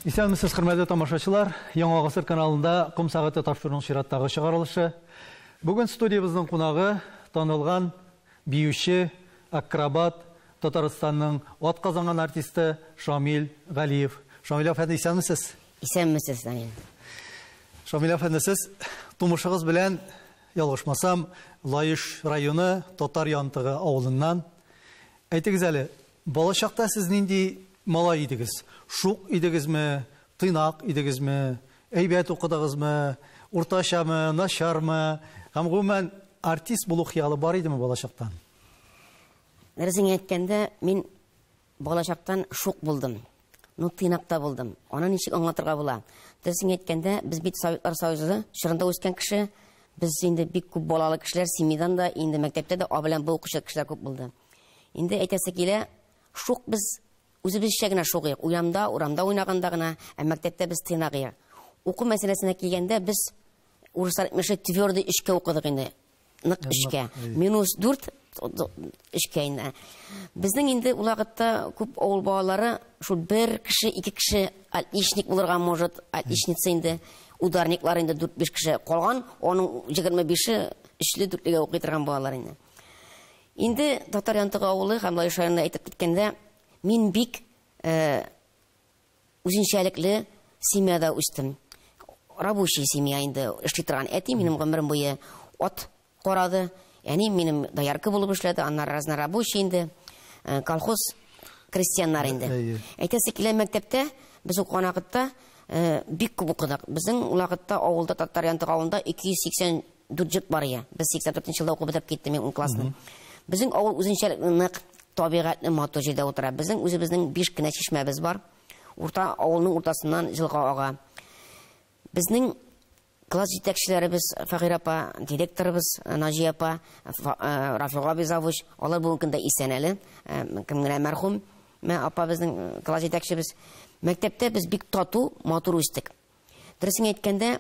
Исәнмесез, хөрмәтле тамашачылар. Яңа гасыр каналында Ком сәгате тапшыруның чираттагы чыгарылышы. Бүген студиябезнең кунагы танылган биюче, акробат, Татарстанның атказанган артисты Шамил Галиев. Шамил әфәнде, исәнмесез? Исәнмесез, Данил. Шамил әфәнде, сез тумышыгыз белән, ялгышмасам, Лаеш районы Татар Янтыгы авылыннан. Әйтегез әле, балачакта сез нинди малай идегез? Шук идегезме, тыйнак идегезме, әйбәт укыдыгызмы, уртачамы, начармы? Һәм гомумән артист булу хыялы бар идеме балачактан? Дөресен әйткәндә, мин балачактан шук булдым. Ну, тыйнак та булдым. Аны ничек аңлатырга була? Дөресен әйткәндә, без бит Советлар Союзы чорында үскән кеше, без инде бик күп балалы кешеләр, семьядан да, инде мәктәптә дә А белән Б укучы кешеләр күп булды. Инде әйтәсе килә, шук без үзебезчә генә шугыйк. Урамда, урамда уйнаганда гына, ә мәктәптә без тыйнагыйк. Уку мәсьәләсенә килгәндә, без урыслар әйтмешли твердый өчкә укыдык инде. Нык өчкә. Минус 4 өчкә инде. Безнең инде ул вакытта күп авыл балалары шул бер кеше, ике кеше отличник булырга может, отличница инде, ударниклар инде 4-5 кеше калган, аның 25-е өчле, дүртлегә укый торган балалар инде. Инде Татар Янтыгы авылы һәм Лаеш районында әйтеп киткәндә, мин бик үзенчәлекле семьяда үстем. Рабочий семья инде эшли торган. Әти минем гомерем буе ат карады, әни минем доярка булып эшләде, аннары разнорабочий инде, колхоз крестьяннар инде. Әйтәсе килә, мәктәптә без укыган вакытта бик күп укыдык. Безнең ул вакытта авылда, Татар Янтыгы авылында 284 йорт бар иде. Без 84 елда укып бетереп киттем мин 10 классны. Безнең авыл үзенчәлекле нык, табигатьле матур җирдә утыра. Безнең үзебезнең 5 кенә чишмәбез бар. Урта авылның уртасыннан җылга ага. Безнең класс җитәкчеләребез Фәгыйрә апа, директорыбыз Наҗия апа, Рафига абый завуч, алар бүгенге көндә исән әле. Кем генә мәрхүм, мә апа безнең класс җитәкчебез. Мәктәптә без бик тату, матур үстек. Дөресен әйткәндә,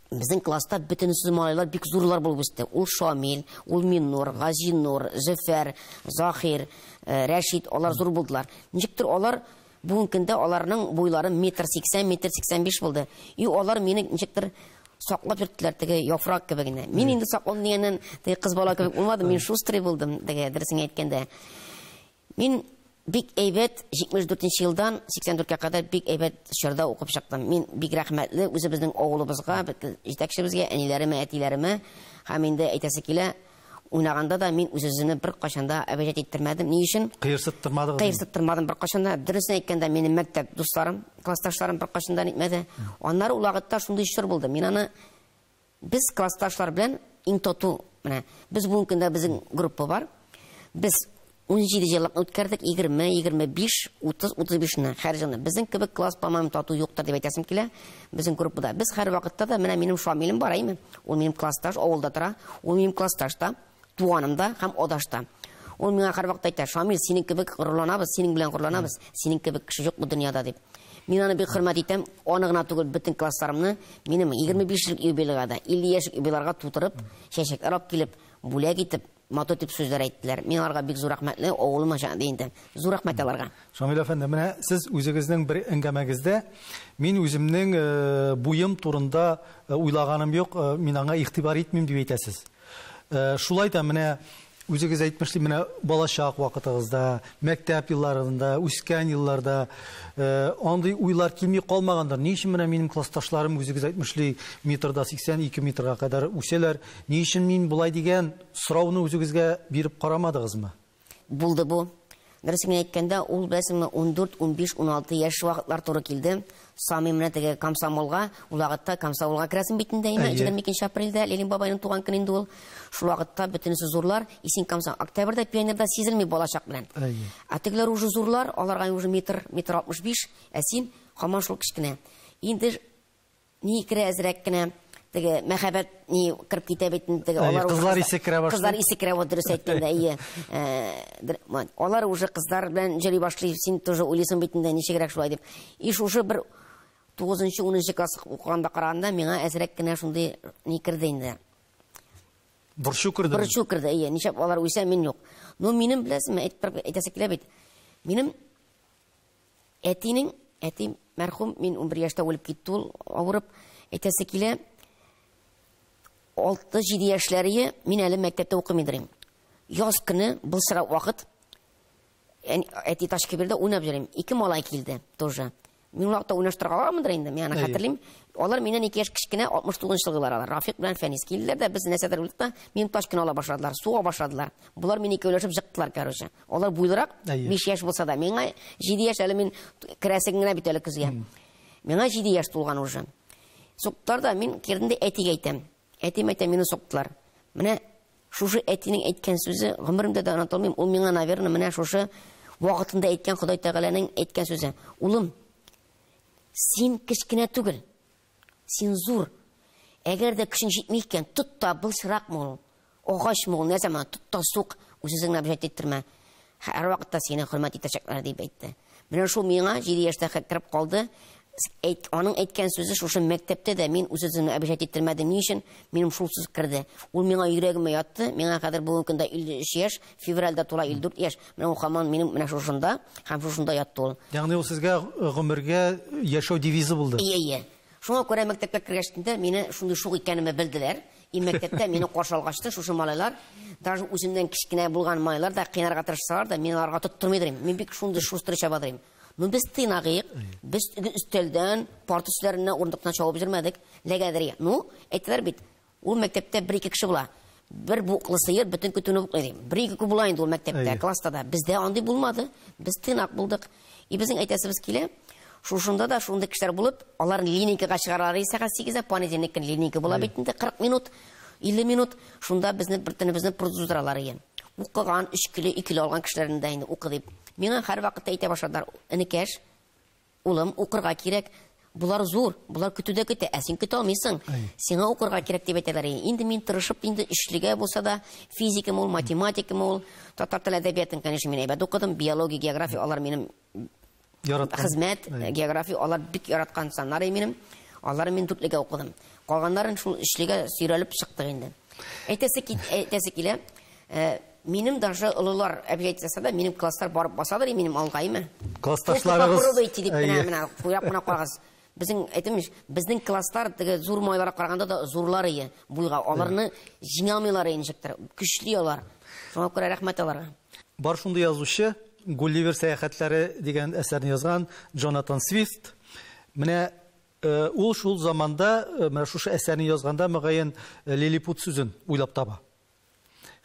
безнең класста бөтенесе малайлар бик зурлар булып үсте. Ул Шамил, ул Миннур, Газинур, Зөфәр, Захир, Рәшит, алар зур булдылар. Ничектер алар бүгенге көндә аларның буйлары метр сиксән, метр сиксән биш булды. И алар мине ничектер саклап йөрттеләр, теге яфрак кебек генә. Мин инде саклау дигәннән теге кыз бала кебек булмадым, мин шустрый булдым, теге дөресен әйткәндә. Мин бик әйбәт 74 елдан 84-кә кадәр бик әйбәт чорда укып чыктым. Мин бик рәхмәтле үзебезнең авылыбызга, бөтен җитәкчебезгә, әниләремә, әтиләремә һәм инде әйтәсе килә, уйнаганда да мин үз-үземне бер кайчан да әбәҗәт иттермәдем. Ни өчен? Кыерсыттырмадыгыз? Кыерсыттырмадым бер кайчан да. Дөресен әйткәндә, минем мәктәп дусларым, классташларым бер кайчан да нитмәде. Аннары ул вакытта шундый чор булды. Мин аны без классташлар белән иң тату, менә без бүгенге көндә безнең группа бар. Без 17 еллыкны үткәрдек, 20, 25, 30, 35-не һәр елны. Безнең кебек класс, по-моему, тату юктыр дип әйтәсем килә. Безнең группада. Без һәр вакытта да, менә минем Шамилем бар, әйме? Ул минем классташ, авылда тора. Ул минем классташ та, туганым да һәм адаш та. Ул миңа һәр вакытта әйтә, Шамил, синең кебек горурланабыз, синең белән горурланабыз, синең кебек кеше юк бу дөньяда дип. Мин аны бик хөрмәт итәм, аны гына түгел, бөтен классларымны, минем 25 еллык юбилейга да, 50 яшьлек юбилейга тутырып, чәчәкләр алып килеп, бүләк итеп, матур дип сүзләр әйттеләр. Мин аларга бик зур рәхмәтле, авылыма җан инде. Зур рәхмәт аларга. Шамил әфәнде, менә сез үзегезнең бер әңгәмәгездә мин үземнең буем турында уйлаганым юк, мин аңа игътибар итмим дип әйтәсез. Шулай да менә үзегез әйтмешли, менә балачак вакытыгызда, мәктәп елларында, үскән елларда андый уйлар килми калмагандыр. Ни өчен менә минем классташларым үзегез әйтмешли метрда 82 метрга кадәр үсәләр? Ни өчен мин болай дигән сорауны үзегезгә биреп карамадыгызмы? Булды бу. Дөресен әйткәндә, ул беләсеңме, 14, 15, 16 яшь вакытлар туры килде. Сами менә теге комсомолга, ул вакытта комсомолга керәсең бит инде, әйме, 22 апрельдә Ленин бабайның туган көне инде ул. Шул вакытта бөтенесе зурлар, исин комсомол. Октябрьдә пионерда сизелми балачак белән. Ә тегеләр уже зурлар, аларга уже метр, метр алтмыш биш, ә син һаман шул кечкенә. Инде ни керә әзрәк кенә, теге мәхәббәт ни кереп китә бит инде, теге алар уже Кызлар исе керә башлый. Кызлар исе керә, вот дөрес әйткәндә, әйе. Алар уже кызлар белән йөри башлый, син тоже уйлыйсың бит инде, ничегрәк шулай дип. И шушы бер тугызынчы, унынчы класс укыганда караганда миңа әзрәк кенә шундый ни керде инде. Борчу керде. Борчу керде, әйе. Нишләп алар үсә, мин юк. Ну, минем, беләсеңме, әйтәсе килә бит. Минем әтинең Әти мәрхүм, мин 11 яшьтә үлеп китте ул, авырып. Әйтәсе килә, 6-7 яшьләре мин әле мәктәптә укымый идем. Яз көне, былчырак вакыт, әти ташка бирде, уйнап йөрим. Ике малай килде тоже. Мин ул вакытта уйнаштырга аламындыр инде, мин аны хәтерлим. Алар миннән 2 яшь кечкенә, 69 елгылар алар. Рафик белән Фәнис килделәр дә, без нәрсәдер белдек тә, минем ташканы ала башладылар, суга башладылар. Болар мине икәүләшеп жыктылар, короче. Алар буйлырак, 5 яшь булса да, миңа 7 яшь әле мин керәсе генә бит әле көзгә. Миңа 7 яшь тулган уже. Суктылар да, мин кердем дә әтигә әйтәм. Әтием әйтә, мине суктылар. Менә шушы әтинең әйткән сүзе, гомеремдә дә оныта алмыйм. Ул миңа, наверное, менә шушы вакытында әйткән Ходай Тәгаләнең әйткән сүзе. Улым, син кечкенә түгел, син зур. Әгәр дә көчең җитми икән, тот та былчыракмы ул, агачмы ул, нәрсәме, тот та сук, үз-үзеңне обижать иттермә. Һәр вакытта сине хөрмәт итәчәкләр, дип әйтте. Менә шул миңа 7 яшьтә кереп калды. Аның әйткән сүзе шушы мәктәптә дә мин үз-үземне обижать иттермәдем. Ни өчен? Минем шул сүз керде. Ул миңа йөрәгемә ятты. Миңа хәзер бүгенге көндә 53 яшь, февральдә тула 54 яшь. Менә ул һаман минем менә шушында һәм шушында ятты ул. Ягъни ул сезгә гомергә яшәү девизы булды. Ие, ие. Шуңа күрә мәктәпкә кергәч тә мине шундый шук икәнемне белделәр. И мәктәптә мине каршы алгач та шушы малайлар, даже үземнән кечкенә булган малайлар да кыйнарга тырышсалар да, мин аларга тоттырмый идем. Мин бик шундый шустрый чаба идем. Ну без тыйнагыйк, без өстәлдән, парта өсләреннән, урындыктан чабып йөрмәдек. Ләгәдер. Ну, әйттеләр бит, ул мәктәптә бер-ике кеше була. Бер буклы сыер бөтен көтүне буклый ди. Бер-ике күп була инде ул мәктәптә, класста да. Бездә андый булмады. Без тыйнак булдык. И безнең әйтәсебез килә, шушында да шундый кешеләр булып, алар линейкага чыгаралар сәгать 8-дә, понедельник көн линейка була бит инде 40 минут, 50 минут. Шунда безне бер төнебезне продуздыралар икән. Укыган, 3 кило, 2 кило алган кешеләрне дә инде укы дип. Миңа һәр вакытта әйтә башладылар, энекәш, улым, укырга кирәк. Булар зур, булар көтүдә көтә, ә син көтә алмыйсың. Сиңа укырга кирәк дип әйтәләр. Инде мин тырышып, инде өчлегә булса да, физикам ул, математикам ул, татар теле әдәбиятын, конечно, мин әйбәт укыдым, биология, география, алар минем яраткан хезмәт, география, алар бик яраткан саннар минем. Алар мин дүртлегә укыдым. Калганнарын шул өчлегә сөйрәлеп чыктык инде. Әйтәсе килә, минем даже олылар әбәт әйтсә дә, минем класслар барып басадыр, минем алгаймы. Классташларыгыз попробуйте дип менә менә куяп кына карагыз. Безнең әйтәм, безнең класслар теге зур малайларга караганда да зурлар ие буйга. Аларны җиңә алмыйлар ничектер. Көчле алар. Шуңа күрә рәхмәт аларга. Бар шундый язучы, Гулливер сәяхәтләре дигән әсәрне язган Джонатан Свифт. Менә ул шул заманда, менә шушы әсәрне язганда мөгаен Лилипут сүзен уйлап таба.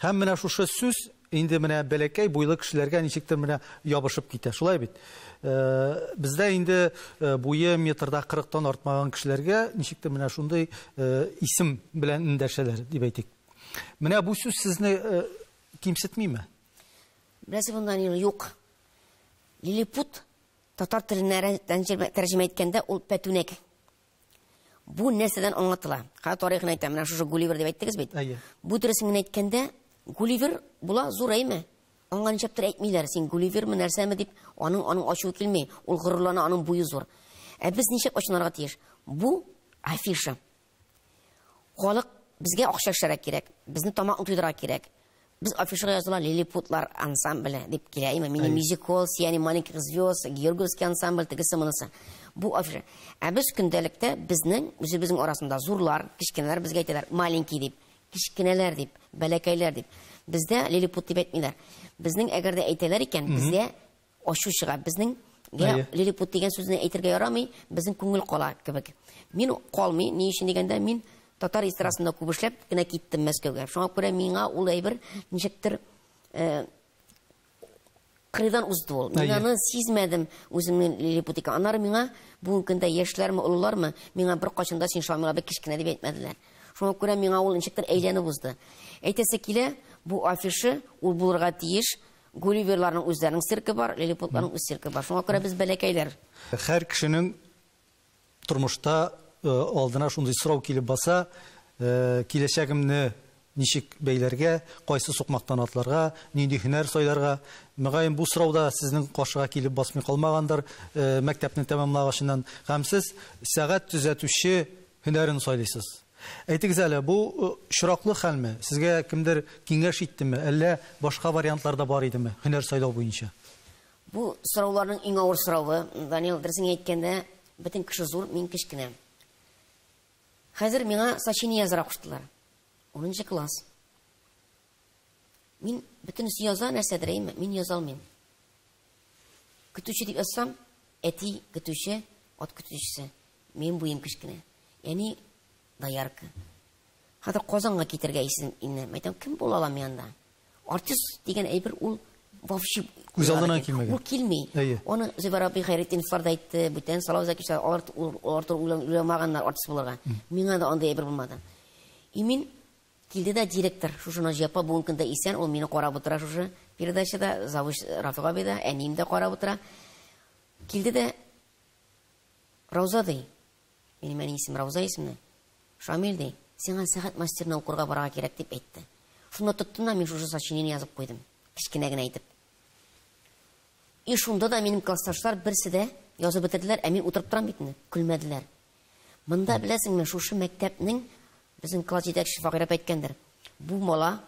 Һәм менә шушы сүз инде менә бәләкәй буйлы кешеләргә ничектер менә ябышып китә. Шулай бит. Бездә инде буе метрда 40-тан артмаган кешеләргә ничектер менә шундый исем белән эндәшәләр дип әйтик. Менә бу сүз сезне кимсетмиме? Беләсез, монда юк. Лилипут татар теленә тәрҗемә иткәндә ул пәтүнәк. Бу нәрсәдән аңлатыла? Хәзер тарихын әйтәм, менә шушы Гулливер дип әйттегез бит. Бу дөресен генә әйткәндә, Гулливер була зур әйме? Аңа ничектер әйтмиләр, син Гулливерме, нәрсәме дип, аның ачуы килми, ул горурлана, аның буе зур. Ә без ничек ачынырга тиеш? Бу афиша. Халык безгә акча эшләргә кирәк, безне тамакны туйдырырга кирәк. Без афишага языла Лилипутлар ансамбле дип килә, әйме? Мини мюзикл, сияние маленьких звезд, Георгиевский ансамбль, тегесе монысы. Бу афиша. Ә без көндәлектә безнең үзебезнең арасында зурлар, кечкенәләр безгә әйтәләр, маленький дип, кечкенәләр дип, бәләкәйләр дип. Бездә Лилипут дип әйтмиләр. Безнең әгәр дә әйтәләр икән, безгә ачу чыга. Безнең Лилипут дигән сүзне әйтергә ярамый, безнең күңел кала кебек. Мин калмый, ни өчен дигәндә, мин татар эстрадасында күп эшләп кенә киттем Мәскәүгә. Шуңа күрә миңа ул әйбер ничектер кырыйдан узды ул. Мин аны сизмәдем үземнең Лилипут икән. Аннары миңа бүгенге көндә яшьләрме, олылармы, миңа бер кайчан да син Шамил абый кечкенә дип әйтмәделәр. Шуңа күрә миңа ул ничектер әйләнеп узды. Әйтәсе килә, бу афиша ул булырга тиеш. Гулливерларның үзләренең циркы бар, Лилипутларның үз циркы бар. Шуңа күрә без бәләкәйләр. Һәр кешенең тормышта алдына шундый сорау килеп баса, киләчәгемне ничек бәйләргә, кайсы сукмактан атларга, нинди һөнәр сайларга. Мөгаен бу сорау да сезнең каршыга килеп басмый калмагандыр, мәктәпне тәмамлагачыннан. Һәм сез сәгать төзәтүче һөнәрен сайлыйсыз. Әйтегез әле, бу очраклы хәлме? Сезгә кемдер киңәш иттеме, әллә башка вариантлар да бар идеме һөнәр сайлау буенча? Бу сорауларның иң авыр соравы, Данил, дөресен әйткәндә, бөтен кеше зур, мин кечкенә. Хәзер миңа сочинение язарга куштылар. 10 класс. Мин бөтенесе яза нәрсәдер, әйме? Мин яза алмыйм. Көтүче дип язсам, әти көтүче, ат көтүчесе. Мин буем кечкенә. Әни доярка. Хәзер Казанга китергә исем инде. Әйтәм, кем була алам янда? Артист дигән әйбер ул вообще күз алдына килмәгән. Ул килми. Аны Зөфәр абый Хәйретдиновлар да әйтте, бүтән Салават Закирович, алар уйламаганнар артист булырга. Миңа да андый әйбер булмады. И мин килде дә директор, шушы Наҗия апа бүгенге көндә исән, ул мине карап утыра шушы передачада, завуч Рафик абый да, әнием дә карап утыра. Килде дә Рауза ди. Минем әни исем Рауза исемле. Шамил ди, сиңа сәгать мастерына укырга барырга кирәк дип әйтте. Шунда тоттым да мин шушы сочинение язып куйдым. Кечкенә генә әйтеп. И шунда да минем классташлар берсе дә язып бетерделәр, ә мин утырып торам бит инде, көлмәделәр. Монда беләсеңме, шушы мәктәпнең безнең класс җитәкчесе Фагыйрә апа әйткәндер. Бу бала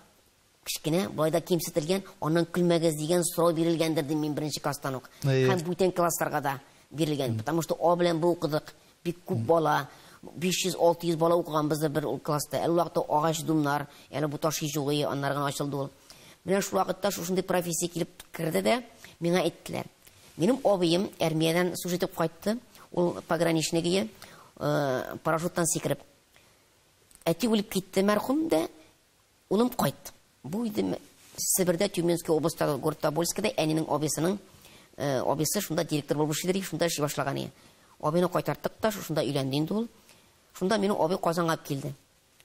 кечкенә, болай да кимсетелгән, аннан көлмәгез дигән сорау бирелгәндер дим мин беренче класстан ук. Һәм бүтән классларга да бирелгән, потому что А белән Б укыдык, бик күп бала, 500-600 бала укыган бездә бер ул класста. Әле вакытта агач думнар, әле бу таш югы, аннары гына ачылды ул. Менә шул вакытта шушындый профессия килеп керде дә, миңа әйттеләр. Минем абыем армиядән служить итеп кайтты. Ул пограничник иде, парашюттан сикереп. Әти үлеп китте мәрхүм дә, улым кайт. Бу иде Себердә, Тюменский областьтагы город Тобольскида әнинең абыйсының абыйсы шунда директор булып эшли, шунда эшли башлаган иде. Абыйны кайтарттык та, шушында өйләнде инде ул. Шунда минем абый Казанга алып килде.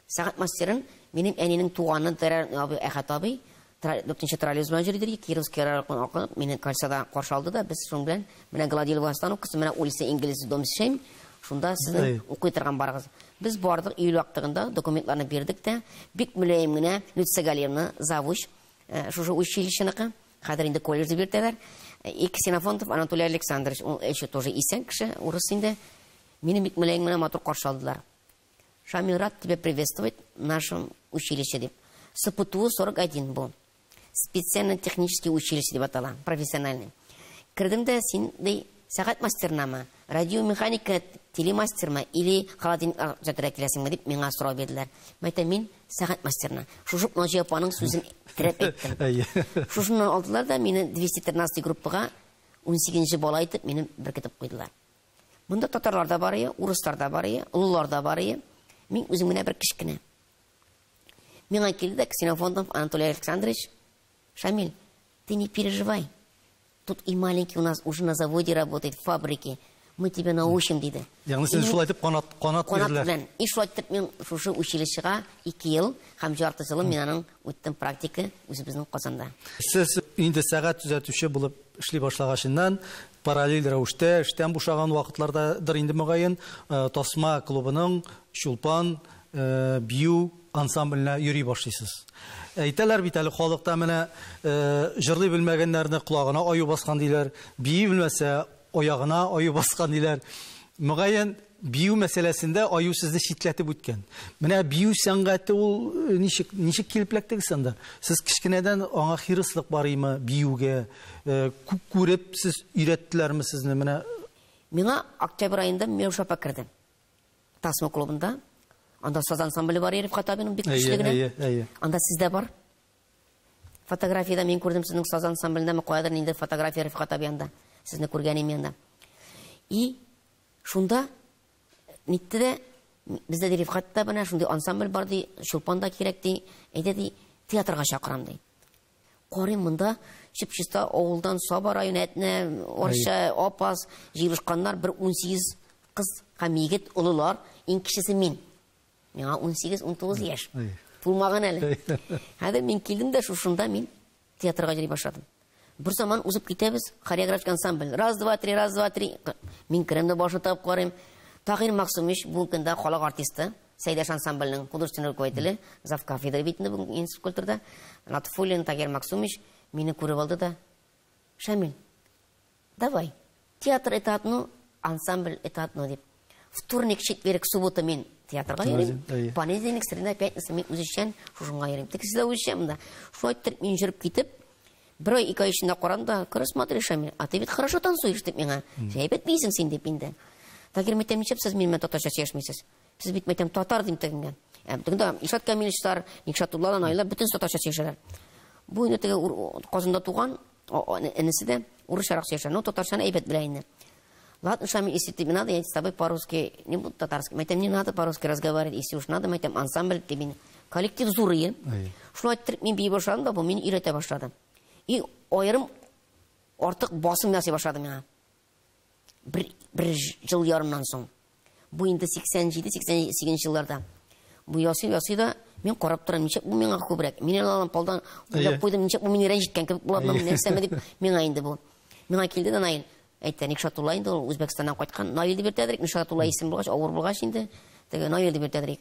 Сәгать мастерын минем әнинең туганы Дәрәр абый Әхәт абый, дүртенче троллейбус белән йөри, Кировский районын акылып, мине кольцада каршы алды да, без шуның белән менә Гладилова остановкасы, менә улица Энгельс, дом 7, шунда сезнең укый торган барыгыз. Без бардык, июль вакытында документларны бирдек тә, бик мөлаем генә Люция Галиевна, завуч, шушы училищеныкы, хәзер инде колледж дип йөртәләр. И Ксенофонтов Анатолий Александрович, ул еще тоже исән кеше, урыс инде. Мине бик мөлаем генә матур каршы алдылар. Шамил, рад тебя приветствовать в нашем училище дип. СПТУ 41 бу. Специально-технический училище дип атала, профессиональный. Кирдем дә, син ди, сәгать мастернамы, радиомеханика, телемастермы или холодильник төзәтергә киләсеңме дип миңа сорау бирделәр. Мин әйтәм, мин сәгать мастерына. Шушы Наҗия апаның сүзен терәп әйттем. Шушыннан алдылар да мине 213 группага 18 бала итеп мине беркетеп куйдылар. Монда татарлар да бар иде, урыслар да бар иде, олылар да бар иде. Мин үзем генә бер кечкенә. Миңа килде дә Ксенофонтов Анатолий Александрович, Шамиль, ты не переживай. Тут и маленький у нас уже на заводе работает, в фабрике. Мы тебя научим, диде. Ягъни сез шулай итеп канат Канат бирделәр. белән. И шулай итеп мин шушы училищега 2 ел һәм ярты елым мин аның үттем практика үзебезнең Казанда. Сез инде сәгать төзәтүче булып эшли башлагачыннан параллель рәвештә эштән бушаган вакытлардадыр инде мөгаен, Тасма клубының Чулпан бию ансамбленә йөри башлыйсыз. Әйтәләр бит әле халыкта менә, җырлый белмәгәннәрне колагына аю баскан диләр, бии белмәсә аягына аю баскан диләр. Мөгаен бию мәсьәләсендә аю сезне читләтеп үткән. Менә бию сәнгате ул ничек килеп эләктегез анда? Сез кечкенәдән аңа хирыслык бар име биюгә? Күп күреп сез өйрәттеләрме сезне? Менә миңа октябрь аенда Миләүшә апа керде. Тасма клубында. Анда саз ансамбле бар, Рифкать абының бик көчле генә. Анда сез дә бар. Фотографиядә мин күрдем сезнең саз ансамблендә, каядыр инде фотография Рифкать абый анда. Сезне күргән идем анда. И шунда нитте дә бездә ди Рифкать та менә шундый ансамбль бар ди, Чулпан да кирәк ди, әйдә ди, театрга чакырам ди. Карыйм монда чип-чиста авылдан Саба районы Әтнә, Арча, Апас җыелышканнар бер 18 кыз һәм егет олылар, иң кечесе мин. Миңа 18-19 яшь. Тулмаган әле. Хәзер мин килдем дә шушында мин театрга йөри башладым. Бер заман узып китәбез, хореографик ансамбль. Раз, два, три, раз, два, три. Мин керәм дә башны тагып карыйм. Тагир Максумович бүгенге көндә халык артисты, Сәйдәш ансамбльнең художественный руководителе, зав кафедра бит инде бүген институт культурада. Латфуллин Тагир Максумович мине күреп алды да, Шамил, давай, театр это одно, ансамбль это одно дип. Вторник, четверг, суббота мин театрга йөрим. Понедельник, среда, пятница мин үзешчән шушынга йөрим. Тик сездә үзешчән монда. Шулай итеп мин йөреп китеп, Бер ай, 2 ай эчендә карадым да, говорю, смотри, Шамиль, а ты ведь хорошо танцуешь, дип миңа. Әйбәт бийсең син, дип инде. Тагир, мәйтәм, ничек сез минем белән татарча сөйләшмисез? Сез бит, мәйтәм, татар дим тегеңә. Ә тегендә Илшат Камилевичтар, Никшатуллар, Наилә бөтен татарча сөйләшәләр. Бу инде теге Казанда туган, энесе дә урысчарак сөйләшә. Ну, татарчаны әйбәт белә инде. Ладно, Шамиль, если тебе надо, я с тобой по-русски не буду татарский. Мәйтәм, не надо по-русски разговаривать, если уж надо, мәйтәм, ансамбль тебе. Коллектив зурые. Шулай иттереп мин бии башладым да, бу мине өйрәтә башлады. И аерым артык басым ясый башлады миңа. Бер ел ярымнан соң. Бу инде 87-88 елларда. Бу ясый, ясый да, мин карап торам, ничек бу миңа күбрәк. Мин әле алам полдан уйлап куйдым, ничек бу мине рәнҗеткән кебек була, нәрсәме дип, миңа инде бу. Миңа килде дә Наил. Әйтте, Никшатулла инде ул Үзбәкстаннан кайткан. Наил дип йөртәдер, Никшатулла исем булгач, авыр булгач инде. Теге Наил дип йөртәдер.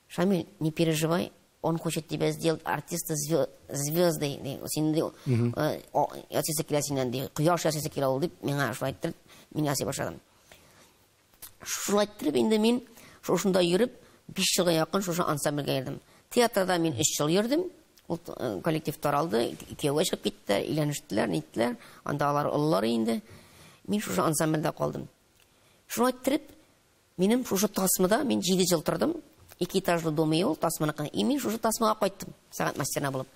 Шамиль, не переживай, он хочет тебя сделать артиста звезды. Син ди, ясыйсы килә синнән ди, кояш ясыйсы килә ул дип миңа шулай әйттереп, мин ясый башладым. Шулай иттереп инде мин шушында йөреп, 5 елга якын шушы ансамбльгә йөрдем. Театрда мин 3 ел йөрдем. Ул коллектив таралды, кияүгә чыгып китте, өйләнештеләр, ниттеләр. Анда алар олылар инде. Мин шушы ансамбльдә калдым. Шулай иттереп, минем шушы тасмада мин 7 ел тордым. 2 этажлы дом ул тасманыкы. И мин шушы тасмага кайттым, сәгать мастерына булып.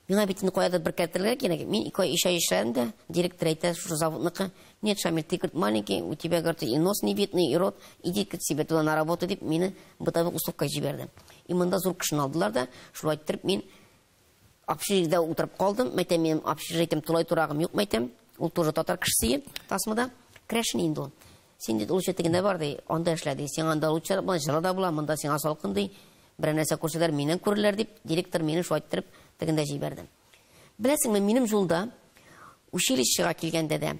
Миңа бит инде каядыр бер кертергә кирәк. Мин 2 ай, 3 ай эшләдем дә, директор әйтә, шушы заводныкы. Нет, Шамиль, ты, говорит, маленький, у тебя, говорит, и нос не видный, и рот. Иди к себе туда на работу, дип, мине бытовой услугка җибәрде. И монда зур кешене алдылар да, шулай иттереп мин общежитиедә утырып калдым. Мәйтәм, минем общежитием тулай торагым юк, мәйтәм. Ул тоже татар кешесе, тасмада. Крәшен инде ул. Син диде, лучше тегендә бар, ди, анда эшлә, ди. Сиңа анда лучше була, җылы да була, монда сиңа салкын, ди. Берәр нәрсә күрсәләр, миннән күрерләр, дип, директор мине шулай иттереп тегендә җибәрде. Беләсеңме, минем юлда училищега килгәндә дә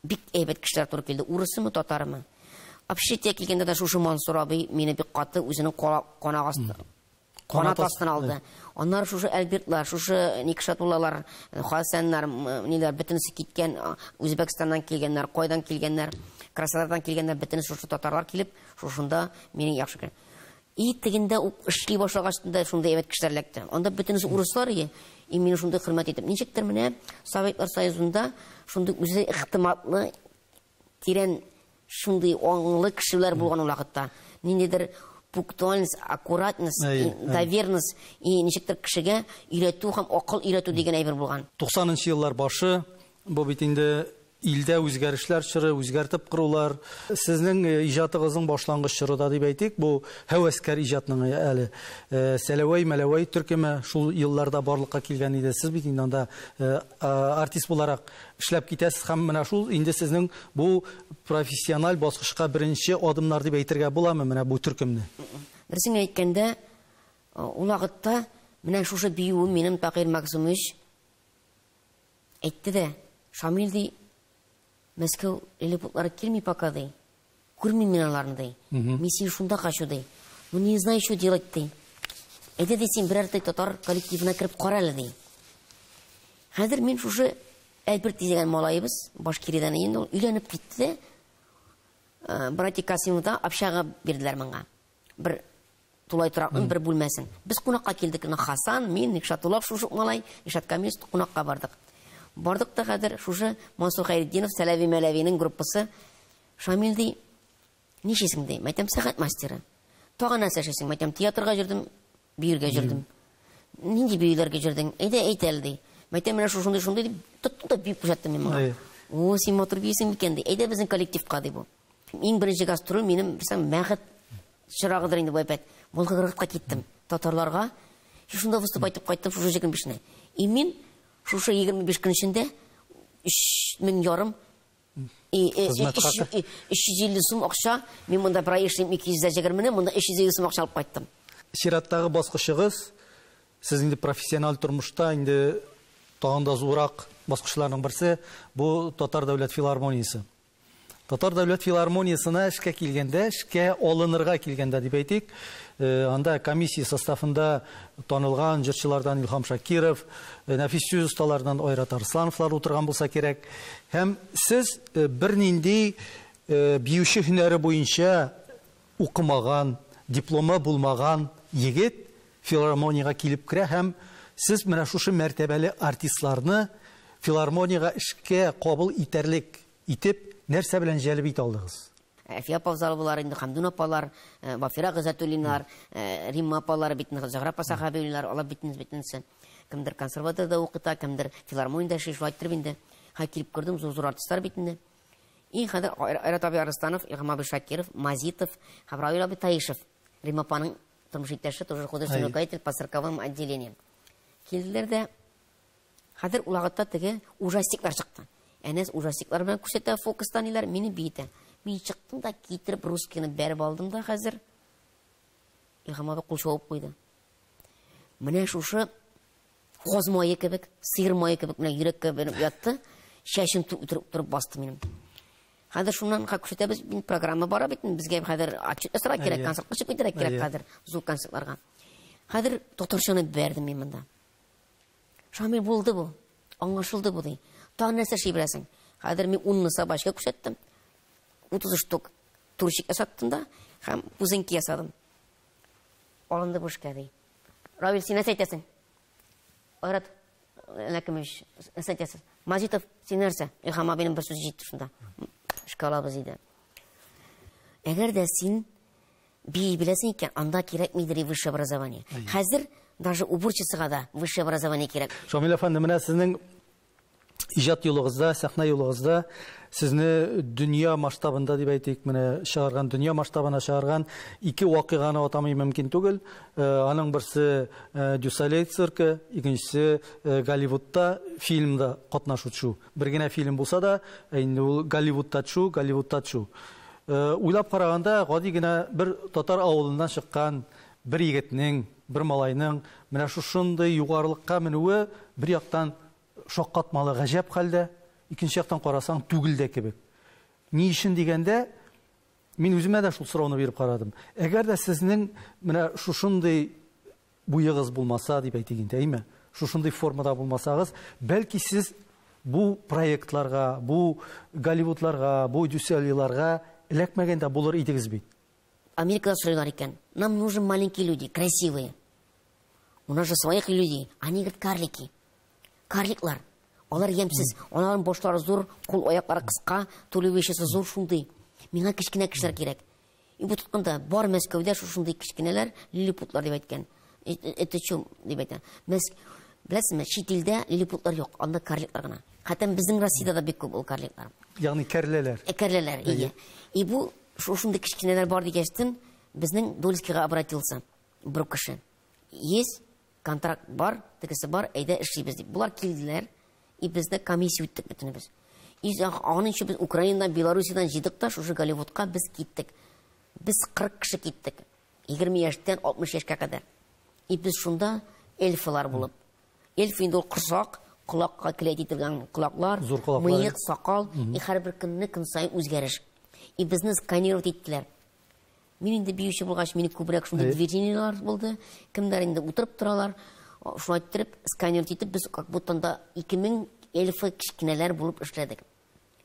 бик әйбәт кешеләр туры килде, урысымы, татарымы. Общежитиегә килгәндә дә шушы Мансур абый мине бик каты үзенең канат астына алды. Аннары шушы Альбертлар, шушы Никшатуллалар, Хасаннар, ниләр, бөтенесе киткән, Үзбәкстаннан килгәннәр, кайдан килгәннәр, Краснодардан килгәннәр, бөтенесе шушы татарлар килеп, шушында мине яхшы күрә. И тегендә ук эшли башлагач та шундый әйбәт кешеләр эләкте. Анда бөтенесе урыслар иде, и мине шундый хөрмәт итеп. Ничектер менә Советлар Союзында шундый үзе ихтиматлы, тирән шундый аңлы кешеләр булган ул вакытта. Ниндидер пунктуальность, аккуратность, доверенность, и ничектер кешегә өйрәтү һәм акыл өйрәтү дигән әйбер булган. 90нчы еллар башы, бу бит инде илдә үзгәрешләр чоры, үзгәртеп корулар. Сезнең иҗатыгызның башлангыч чоры да дип әйтик, бу һәвәскәр иҗатның әле. Сәләвәй, Мәләвәй төркеме шул елларда барлыкка килгән иде. Сез бит инде анда артист буларак эшләп китәсез һәм менә шул инде сезнең бу профессиональ баскычка беренче адымнар дип әйтергә буламы менә бу төркемне? Дөресен әйткәндә, ул вакытта менә шушы биюем минем Тагир Максумович әйтте дә, Шамил ди, Мәскәү лилипутлары килми пока ди. Күрмим мин аларны ди. Мин сине шунда качу ди. Ну не знаю, что делать ди. Әйдә ди, син берәр татар коллективына кереп кара әле ди. Хәзер мин шушы Альберт дигән малаебыз, Башкириядән инде ул өйләнеп китте дә, братик Касимовда общага бирделәр моңа. Бер тулай торакның бер бүлмәсен. Без кунакка килдек, менә Хасан, мин, Никшатуллов шушы малай, Илшат Камилович кунакка бардык. Бардык та хәзер шушы Мансур Хәйретдинов, Сәләви Мәләвинең группасы. Шамил ди, нишесең ди? Мәйтәм, сәгать мастеры. Тагын нәрсә эшлисең? Мәйтәм, театрга йөрдем, биергә йөрдем. Нинди биюләргә йөрдең? Әйдә, әйт әле ди. Мәйтәм, менә шушындый, шундый дип, тоттым да биеп күрсәттем мин моңа. О, син матур бийсең микән ди. Әйдә безнең коллективка ди бу. Иң беренче гастроль минем, белсәң, бәхет чырагыдыр инде бу әйбәт. Волгоградка киттем татарларга. Шушында выступать итеп кайттым, шушы 25-не. И мин шушы 25 көн эчендә өч мең ярым, и, Хезмәт хакы. өч йөз илле сум акча, мин монда бер ай эшлим, ике йөз дә егермене, монда өч йөз илле сум акча алып кайттым. Чираттагы баскычыгыз, сез инде профессиональ тормышта инде тагын да зуррак баскычларның берсе, бу Татар дәүләт филармониясе. Татар дәүләт филармониясенә эшкә килгәндә, эшкә алынырга килгәндә дип әйтик, анда комиссия составында танылган җырчылардан Илһам Шакиров, нәфис сүз осталарынан Айрат Арслановлар утырган булса кирәк. Һәм сез, бернинди, биюче һөнәре буенча укымаган, дипломы булмаган егет филармониягә килеп керә һәм Сез менә шушы мәртәбәле артистларны филармониягә эшкә кабул итәрлек итеп нәрсә белән җәлеп итә алдыгыз? Әлфия апа Авзаловалар, инде Хәмдүн апалар, Вафира Гыйззәтуллиналар, Римма апалар, бит инде Зөһрә апа Сәхәбиуллиналар, алар бит инде бөтенесе. Кемдер консерваториядә укыта, кемдер филармониядә эшли, шулай иттереп инде. Хәй килеп кердем, зур-зур артистлар бит инде. И хәзер Айрат абый Арыстанов, Илһам абый Шакиров, Мазитов һәм Равил абый Таишев, Римма апаның тормыш иптәше, тоже художественный руководитель по цирковым отделениям. Килделәр дә, хәзер ул вакытта теге ужастиклар чыкты. Әнәс ужастиклар белән күрсәтә, фокустан ниләр, мине биетә. Мин чыктым да китереп русскийны бәреп алдым да хәзер. Илһам абый кул чабып куйды. Менә шушы каз мае кебек, сыер мае кебек менә йөрәккә бәреп ятты. Чәчен утырып басты минем. Хәзер шуннан күрсәтәбез, мин программа бара бит, безгә хәзер отчет ясарга кирәк, концертка чыгып китәргә кирәк хәзер, зур концертларга. Хәзер татарчаны бәрдем мин монда. Шамил булды бу, аңлашылды бу ди. Тагын нәрсә эшли беләсең? Хәзер мин унны собачка күрсәттем. 30 штук турчик ясаттым да һәм пузынки ясадым. Алынды бу эшкә ди. Равил, син нәрсә әйтәсең? Айрат Ләкимович, нәрсә әйтәсең? Мазитов, син нәрсә? Илһам абыйның бер сүзе җитте шунда. Эшкә алабыз иде. Әгәр дә син бии беләсең икән, анда кирәкмидер и высшее образование. Хәзер даже уборщицага да высшее образование кирәк. Шамил әфәнде, менә сезнең иҗат юлыгызда, сәхнә юлыгызда сезне дөнья масштабында дип әйтик, менә чыгарган, дөнья масштабына чыгарган ике вакыйганы атамый мөмкин түгел. Аның берсе Дю Солей циркы, икенчесе Голливудта фильмда катнашу төшү. Бер генә фильм булса да, инде ул Голливудта төшү, Голливудта төшү. Уйлап караганда, гади генә бер татар авылыннан чыккан бер егетнең, бер малайның менә шушындый югарылыкка менүе бер яктан шаккатмалы гаҗәп хәлдә, икенче яктан карасаң түгел дә кебек. Ни өчен дигәндә, мин үземә дә шул сорауны биреп карадым. Әгәр дә сезнең менә шушындый буегыз булмаса, дип әйтик инде, әйме? Шушындый формада булмасагыз, бәлки сез бу проектларга, бу Голливудларга, бу Дю Солейларга эләкмәгән дә булыр идегез бит. Америкада сорыйлар икән. Нам нужны маленькие люди, красивые. У нас же своих людей. Они, говорят, карлики. Карликлар. Алар ямьсез. Аларның башлары зур, кул аяклары кыска, туловищесы зур шундый. Миңа кечкенә кешеләр кирәк. И бу тотканда бар Мәскәүдә шушындый кечкенәләр, лилипутлар дип әйткән. Это чё дип әйтә. Беләсезме, чит илдә лилипутлар юк, анда карликлар гына. Хәтта безнең Россиядә дә бик күп ул карликлар. Ягъни кәрләләр. Кәрләләр, ие. И бу шушындый кечкенәләр бар дигәчтен, безнең Дольскийга обратился бер кеше. Есть контракт бар, тегесе бар, әйдә эшлибез дип. Булар килделәр, и безне комиссия үттек бөтенебез. И аның өчен без Украинадан, Белоруссиядан җыйдык та, шушы Голливудка без киттек. Без 40 кеше киттек. 20 яшьтән 60 яшькә кадәр. И без шунда эльфлар булып. Эльф инде ул корсак, колакка келәйт ителгән колаклар, Зур колаклар. мыек, сакал, и һәрбер көнне көн саен үзгәреш. И безне сканировать иттеләр. Мин инде биюче булгач, мине күбрәк шундый движениелар булды. Кемнәр инде утырып торалар. Шулай иттереп, сканировать итеп, без как будто анда 2000 эльфы кечкенәләр булып эшләдек.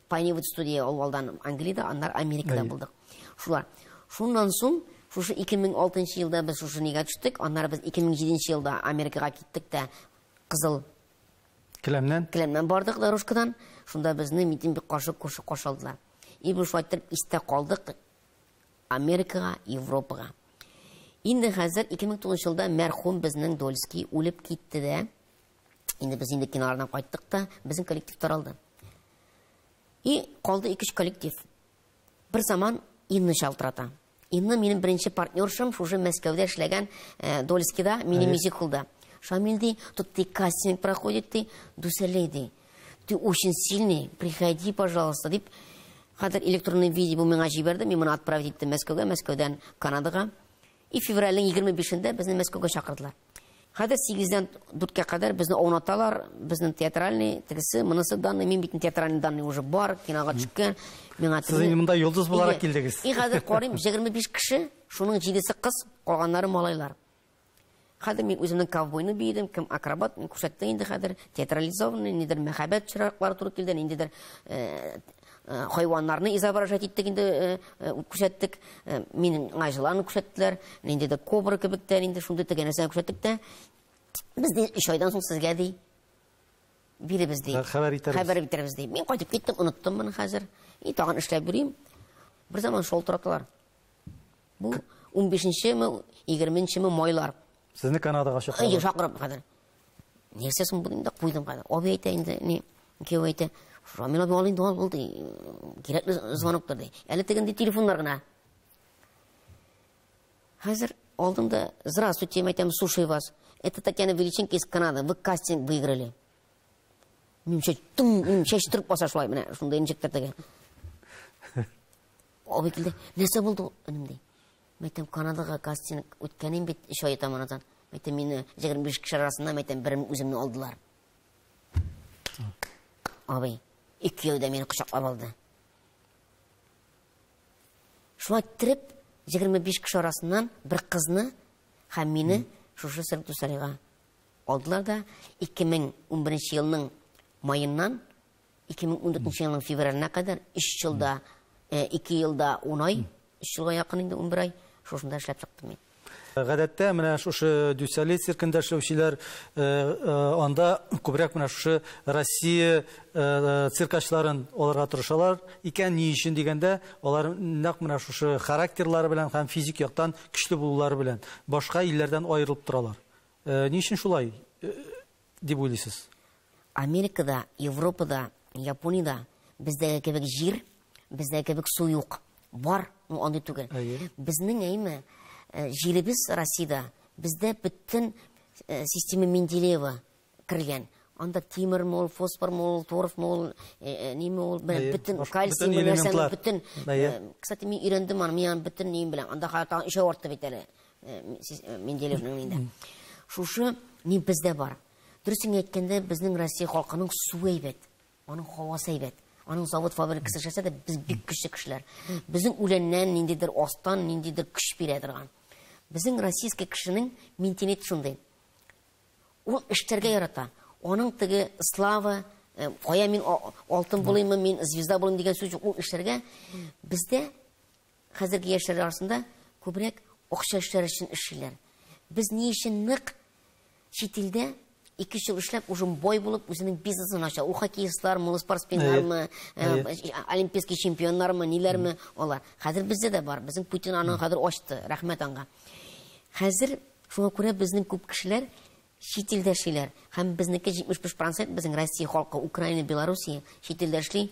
Пайнвуд студия ул алдан Англиядә, аннары Америкада булдык. Шулар. Шуннан соң, шушы 2006 елда без шушы нигә төштек, аннары без 2007 елда Америкага киттек тә кызыл келәмнән келәмнән бардык дорожкадан. Шунда безне митинг бик каршы күрше каршы алдылар. И без шулай иттереп истә калдык Америкага, Европага. Инде хәзер 2009 елда мәрхүм безнең Дольский үлеп китте дә. Инде без инде кинолардан кайттык та, безнең коллектив таралды. И калды ике-өч коллектив. Бер заман Инна шалтырата. Инна минем беренче партнершым, шушы Мәскәүдә эшләгән, Дольскийда, минем мюзиклда. Шамил ди, тут ты кастинг проходит, ты Дю Солей ди. Ты очень сильный, приходи, пожалуйста, дип. Хәзер электронный виде бу миңа җибәрде, мин моны отправить иттем Мәскәүгә, Мәскәүдән Канадага. И февральнең егерме бишендә безне Мәскәүгә чакырдылар. Хәзер сигездән дүрткә кадәр безне аунаталар, безнең театральный, тегесе, монысы данный, мин бит театральный данный уже бар, кинога төшкән. Миңа Сез инде монда йолдыз буларак килдегез. И хәзер карыйм, егерме биш кеше, шуның җидесе кыз, калганнары малайлар. Хәзер мин үземнең ковбойны биедем, кем акробат, мин күрсәттем инде хәзер, театрализованный, ниндидер мәхәббәт чыраклары туры килде, ниндидер хайваннарны изображать иттек инде, күрсәттек. Минем аңа җылан күрсәттеләр, ниндидер кобра кебек тә, инде шундый теге нәрсәне күрсәттек тә. Без ди 3 айдан соң сезгә ди биребез ди. Хәбәр итәрбез. Хәбәр итәрбез ди. Мин кайтып киттем, оныттым моны хәзер. И тагын эшләп йөрим. Бер заман шалтыраталар. Бу 15-нчеме, 20-нчеме майлар. Сезне Канадага чакыралар. Әйе, чакырып хәзер. Нәрсә соң бу инде куйдым хәзер. Абый әйтә инде, ни, кияү әйтә, Рамил абый ал инде, ал, булды. Кирәкле звоноктыр ди. Әле тегенди телефоннар гына. Хәзер алдым да, здравствуйте, я әйтәм, слушаю вас. Это Татьяна Величенко из Канады. Вы кастинг выиграли. Минем чәч, тым, минем чәч торып баса шулай, менә шундай ничектер теге. Абый килде, нәрсә булды, энем ди. Мин әйтәм, Канадага кастинг үткәнем бит 3 ай таманадан. Мин әйтәм, мине 25 кеше арасында, мин әйтәм, берем үземне алдылар. Абый, ике кияү дә мине кочаклап алды. Шулай иттереп, 25 кеше арасыннан бер кызны һәм мине шушы Цирк дю Солейга алдылар да 2011 елның маеннан 2014 елның февраленә кадәр 3 елда, 2 елда 10 ай, 3 елга якын инде 11 ай шушында эшләп чыктым мин. Гадәттә менә шушы Дю Солей циркында эшләүчеләр анда күбрәк менә шушы Россия циркачларын алырга тырышалар икән. Ни өчен дигәндә, алар нәкъ менә шушы характерлары белән һәм физик яктан көчле булулары белән башка илләрдән аерылып торалар. Ни өчен шулай дип уйлыйсыз? Америкада, Европада, Япониядә бездәге кебек җир, бездәге кебек су юк. Бар, но андый түгел. Безнең әйме җиребез Россиядә, бездә бөтен система Менделеева кергән. Анда тимер мул, фосфор мул, торф мул, ниме ул, бөтен кальций, нәрсәне бөтен. Кстати, мин өйрәндем аны, мин аны бөтен ним белән. Анда хәтта өчәү артты бит әле Менделеевның инде. Шушы ни бездә бар. Дөресен әйткәндә, безнең Россия халкының суы әйбәт, аның һавасы әйбәт. Аның завод фабрикасы эшләсә дә, без бик көчле кешеләр. Безнең үләннән ниндидер астан ниндидер көч бирә торган. Безнең российский кешенең менталитеты шундый. Ул эшләргә ярата. Аның теге слава, кая мин алтын булыйммы, мин звезда булыйм дигән сүз юк. Ул эшләргә бездә хәзерге яшьләр арасында күбрәк акча эшләр өчен эшлиләр. Без ни өчен нык чит илдә 2 ел эшләп, уже бай булып, үзенең бизнесын ача. Ул хоккеистлармы, ул спортсменнармы, олимпийский чемпионнармы, ниләрме алар. Хәзер бездә дә бар. Безнең Путин аны хәзер ачты. Рәхмәт аңа. Хәзер шуңа күрә безнең күп кешеләр чит илдә эшлиләр. Һәм безнеке 75% безнең Россия халкы, Украина, Белоруссия чит илдә эшли.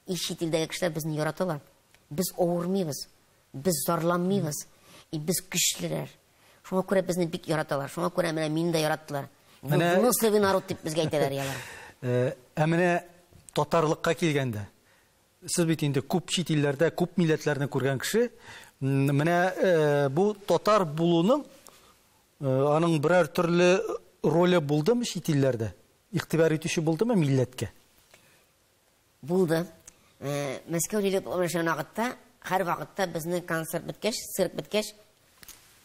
И чит илдәге кешеләр безне яраталар. Без авырмыйбыз, без зарланмыйбыз, и без көчлеләр. Шуңа күрә безне бик яраталар. Шуңа күрә менә мине дә яраттылар. Взрослый народ дип безгә әйтәләр ялар. Ә менә татарлыкка килгәндә, сез бит инде күп чит илләрдә, күп милләтләрне күргән кеше. Менә бу татар булуның аның берәр төрле роле булдымы чит илләрдә? Игътибар итүче булдымы милләткә? Булды. Мәскәү лилек вакытта, һәр вакытта безнең концерт беткәч, цирк беткәч,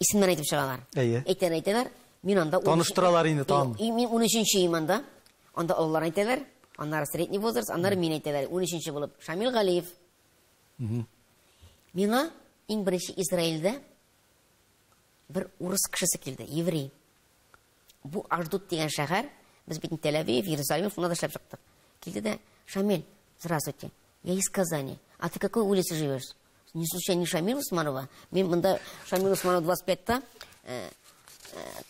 исемнәр әйтеп чыгалар. Әйтәләр, әйтәләр. Мин анда таныштыралар инде тагын. Мин 13-нче им анда. Анда олылар әйтәләр, аннары средний возраст, аннары мин әйтәләр. 13-нче булып Шамил Галиев. Миңа иң беренче Израильдә бер урыс кешесе килде, еврей. Бу Аждуд дигән шәһәр, без бит Тель-Авив, Иерусалим, шунда да эшләп чыктык. Килде дә, Шамил, здравствуйте, я из Казани. А ты какой улице живешь? Не случайно не Шамил Усманова. Мин монда Шамил Усманова 25-та,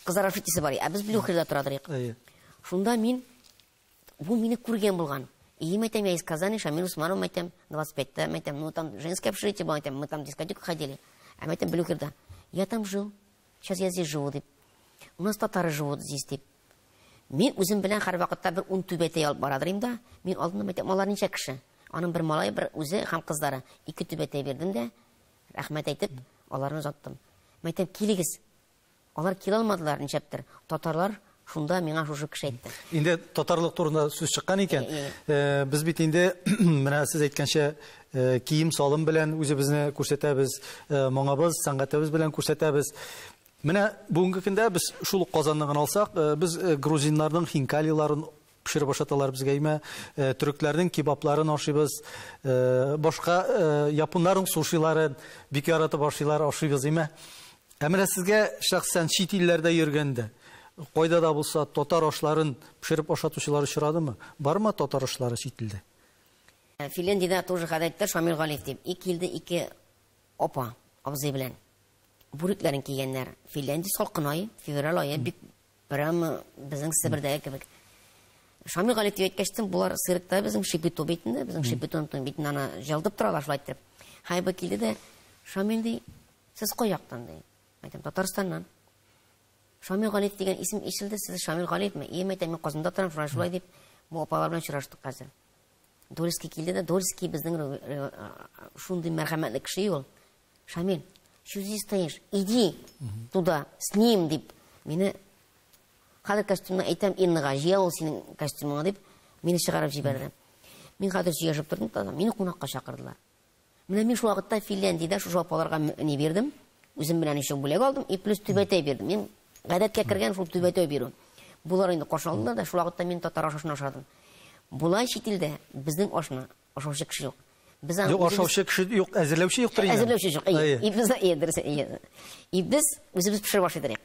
кызлар общежитиесе бар, ә без Блюхерда тора торыйк. Шунда мин, бу мине күргән булган. И им әйтәм, я из Казани, Шамил Усманов, әйтәм, 25-та, әйтәм, ну там женское общежитие было, әйтәм, мы там дискотеку ходили. А әйтәм, Блюхерда. Я там жил, сейчас я здесь живу, дип. У нас татары живут здесь, дип. Мин үзем белән һәр вакытта бер ун түбәтәй алып бара торыйм да, мин алдым, әйтәм, алар ничә кеше? Аның бер малае, бер үзе һәм кызлары. 2 түбәтәй бирдем дә, рәхмәт әйтеп, аларны озаттым. Мин әйтәм, килегез. Алар килә алмадылар ничәптер. Татарлар шунда миңа шушы кеше әйтте. Инде татарлык турында сүз чыккан икән, без бит инде менә сез әйткәнчә, кием салым белән үзебезне күрсәтәбез, моңыбыз, сәнгатебез белән күрсәтәбез. Менә бүгенге көндә без шул ук Казанны гына алсак, без грузиннарның хинкалиларын пешереп ашаталар безгә, әйме, төрекләрнең кебабларын ашыйбыз, башка японнарның сушиларын бик яратып ашыйлар, ашыйбыз, әйме. Ә менә сезгә шәхсән чит илләрдә йөргәндә, Кайда да булса татар ашларын пешереп ашатучылар очрадымы? Бармы татар ашлары чит илдә? Финляндиядә тоже хәзер Шамил Галиев дип. И килде ике апа, абзый белән. Бүрекләрен кигәннәр. Финляндия салкын ай, февраль ае, бик прямо безнең Себердәге кебек. Шамил Галиев дип әйткәчтен, болар циркта безнең Шипито бит инде, безнең Шипитоның битен аны җылытып торалар шулай итеп. Хайбы килде дә, Шамил ди, сез кай яктан ди? Әйтәм, Татарстаннан. Шамил Галиев дигән исем ишетелде, сез Шамил Галиевме? Ием, әйтәм, мин Казанда торам, шулай шулай дип, бу апалар белән очраштык хәзер. Дольский килде дә, Дольский безнең шундый мәрхәмәтле кеше ул. Шамил, что здесь стоишь? Иди туда, с ним, дип. Мине хәзер костюмны әйтәм, Иннага, җыя ул синең костюмыңа дип, мине чыгарып җибәрде. Мин хәзер сөйләшеп тордым, та, мине кунакка чакырдылар. Менә мин шул вакытта Финляндиядә шушы апаларга ни бирдем, үзем белән еще бүләк алдым, и плюс түбәтәй бирдем. Мин гадәткә кергән шул түбәтәй бирү. Булар инде каршы алдылар да, шул вакытта мин татар ашын ашадым. Болай чит илдә безнең ашны ашаучы кеше юк. Без аны Юк, ашаучы кеше юк, әзерләүче юктыр инде. Әзерләүче юк. И без, дөрес, и без үзебез пешереп ашый торыйк.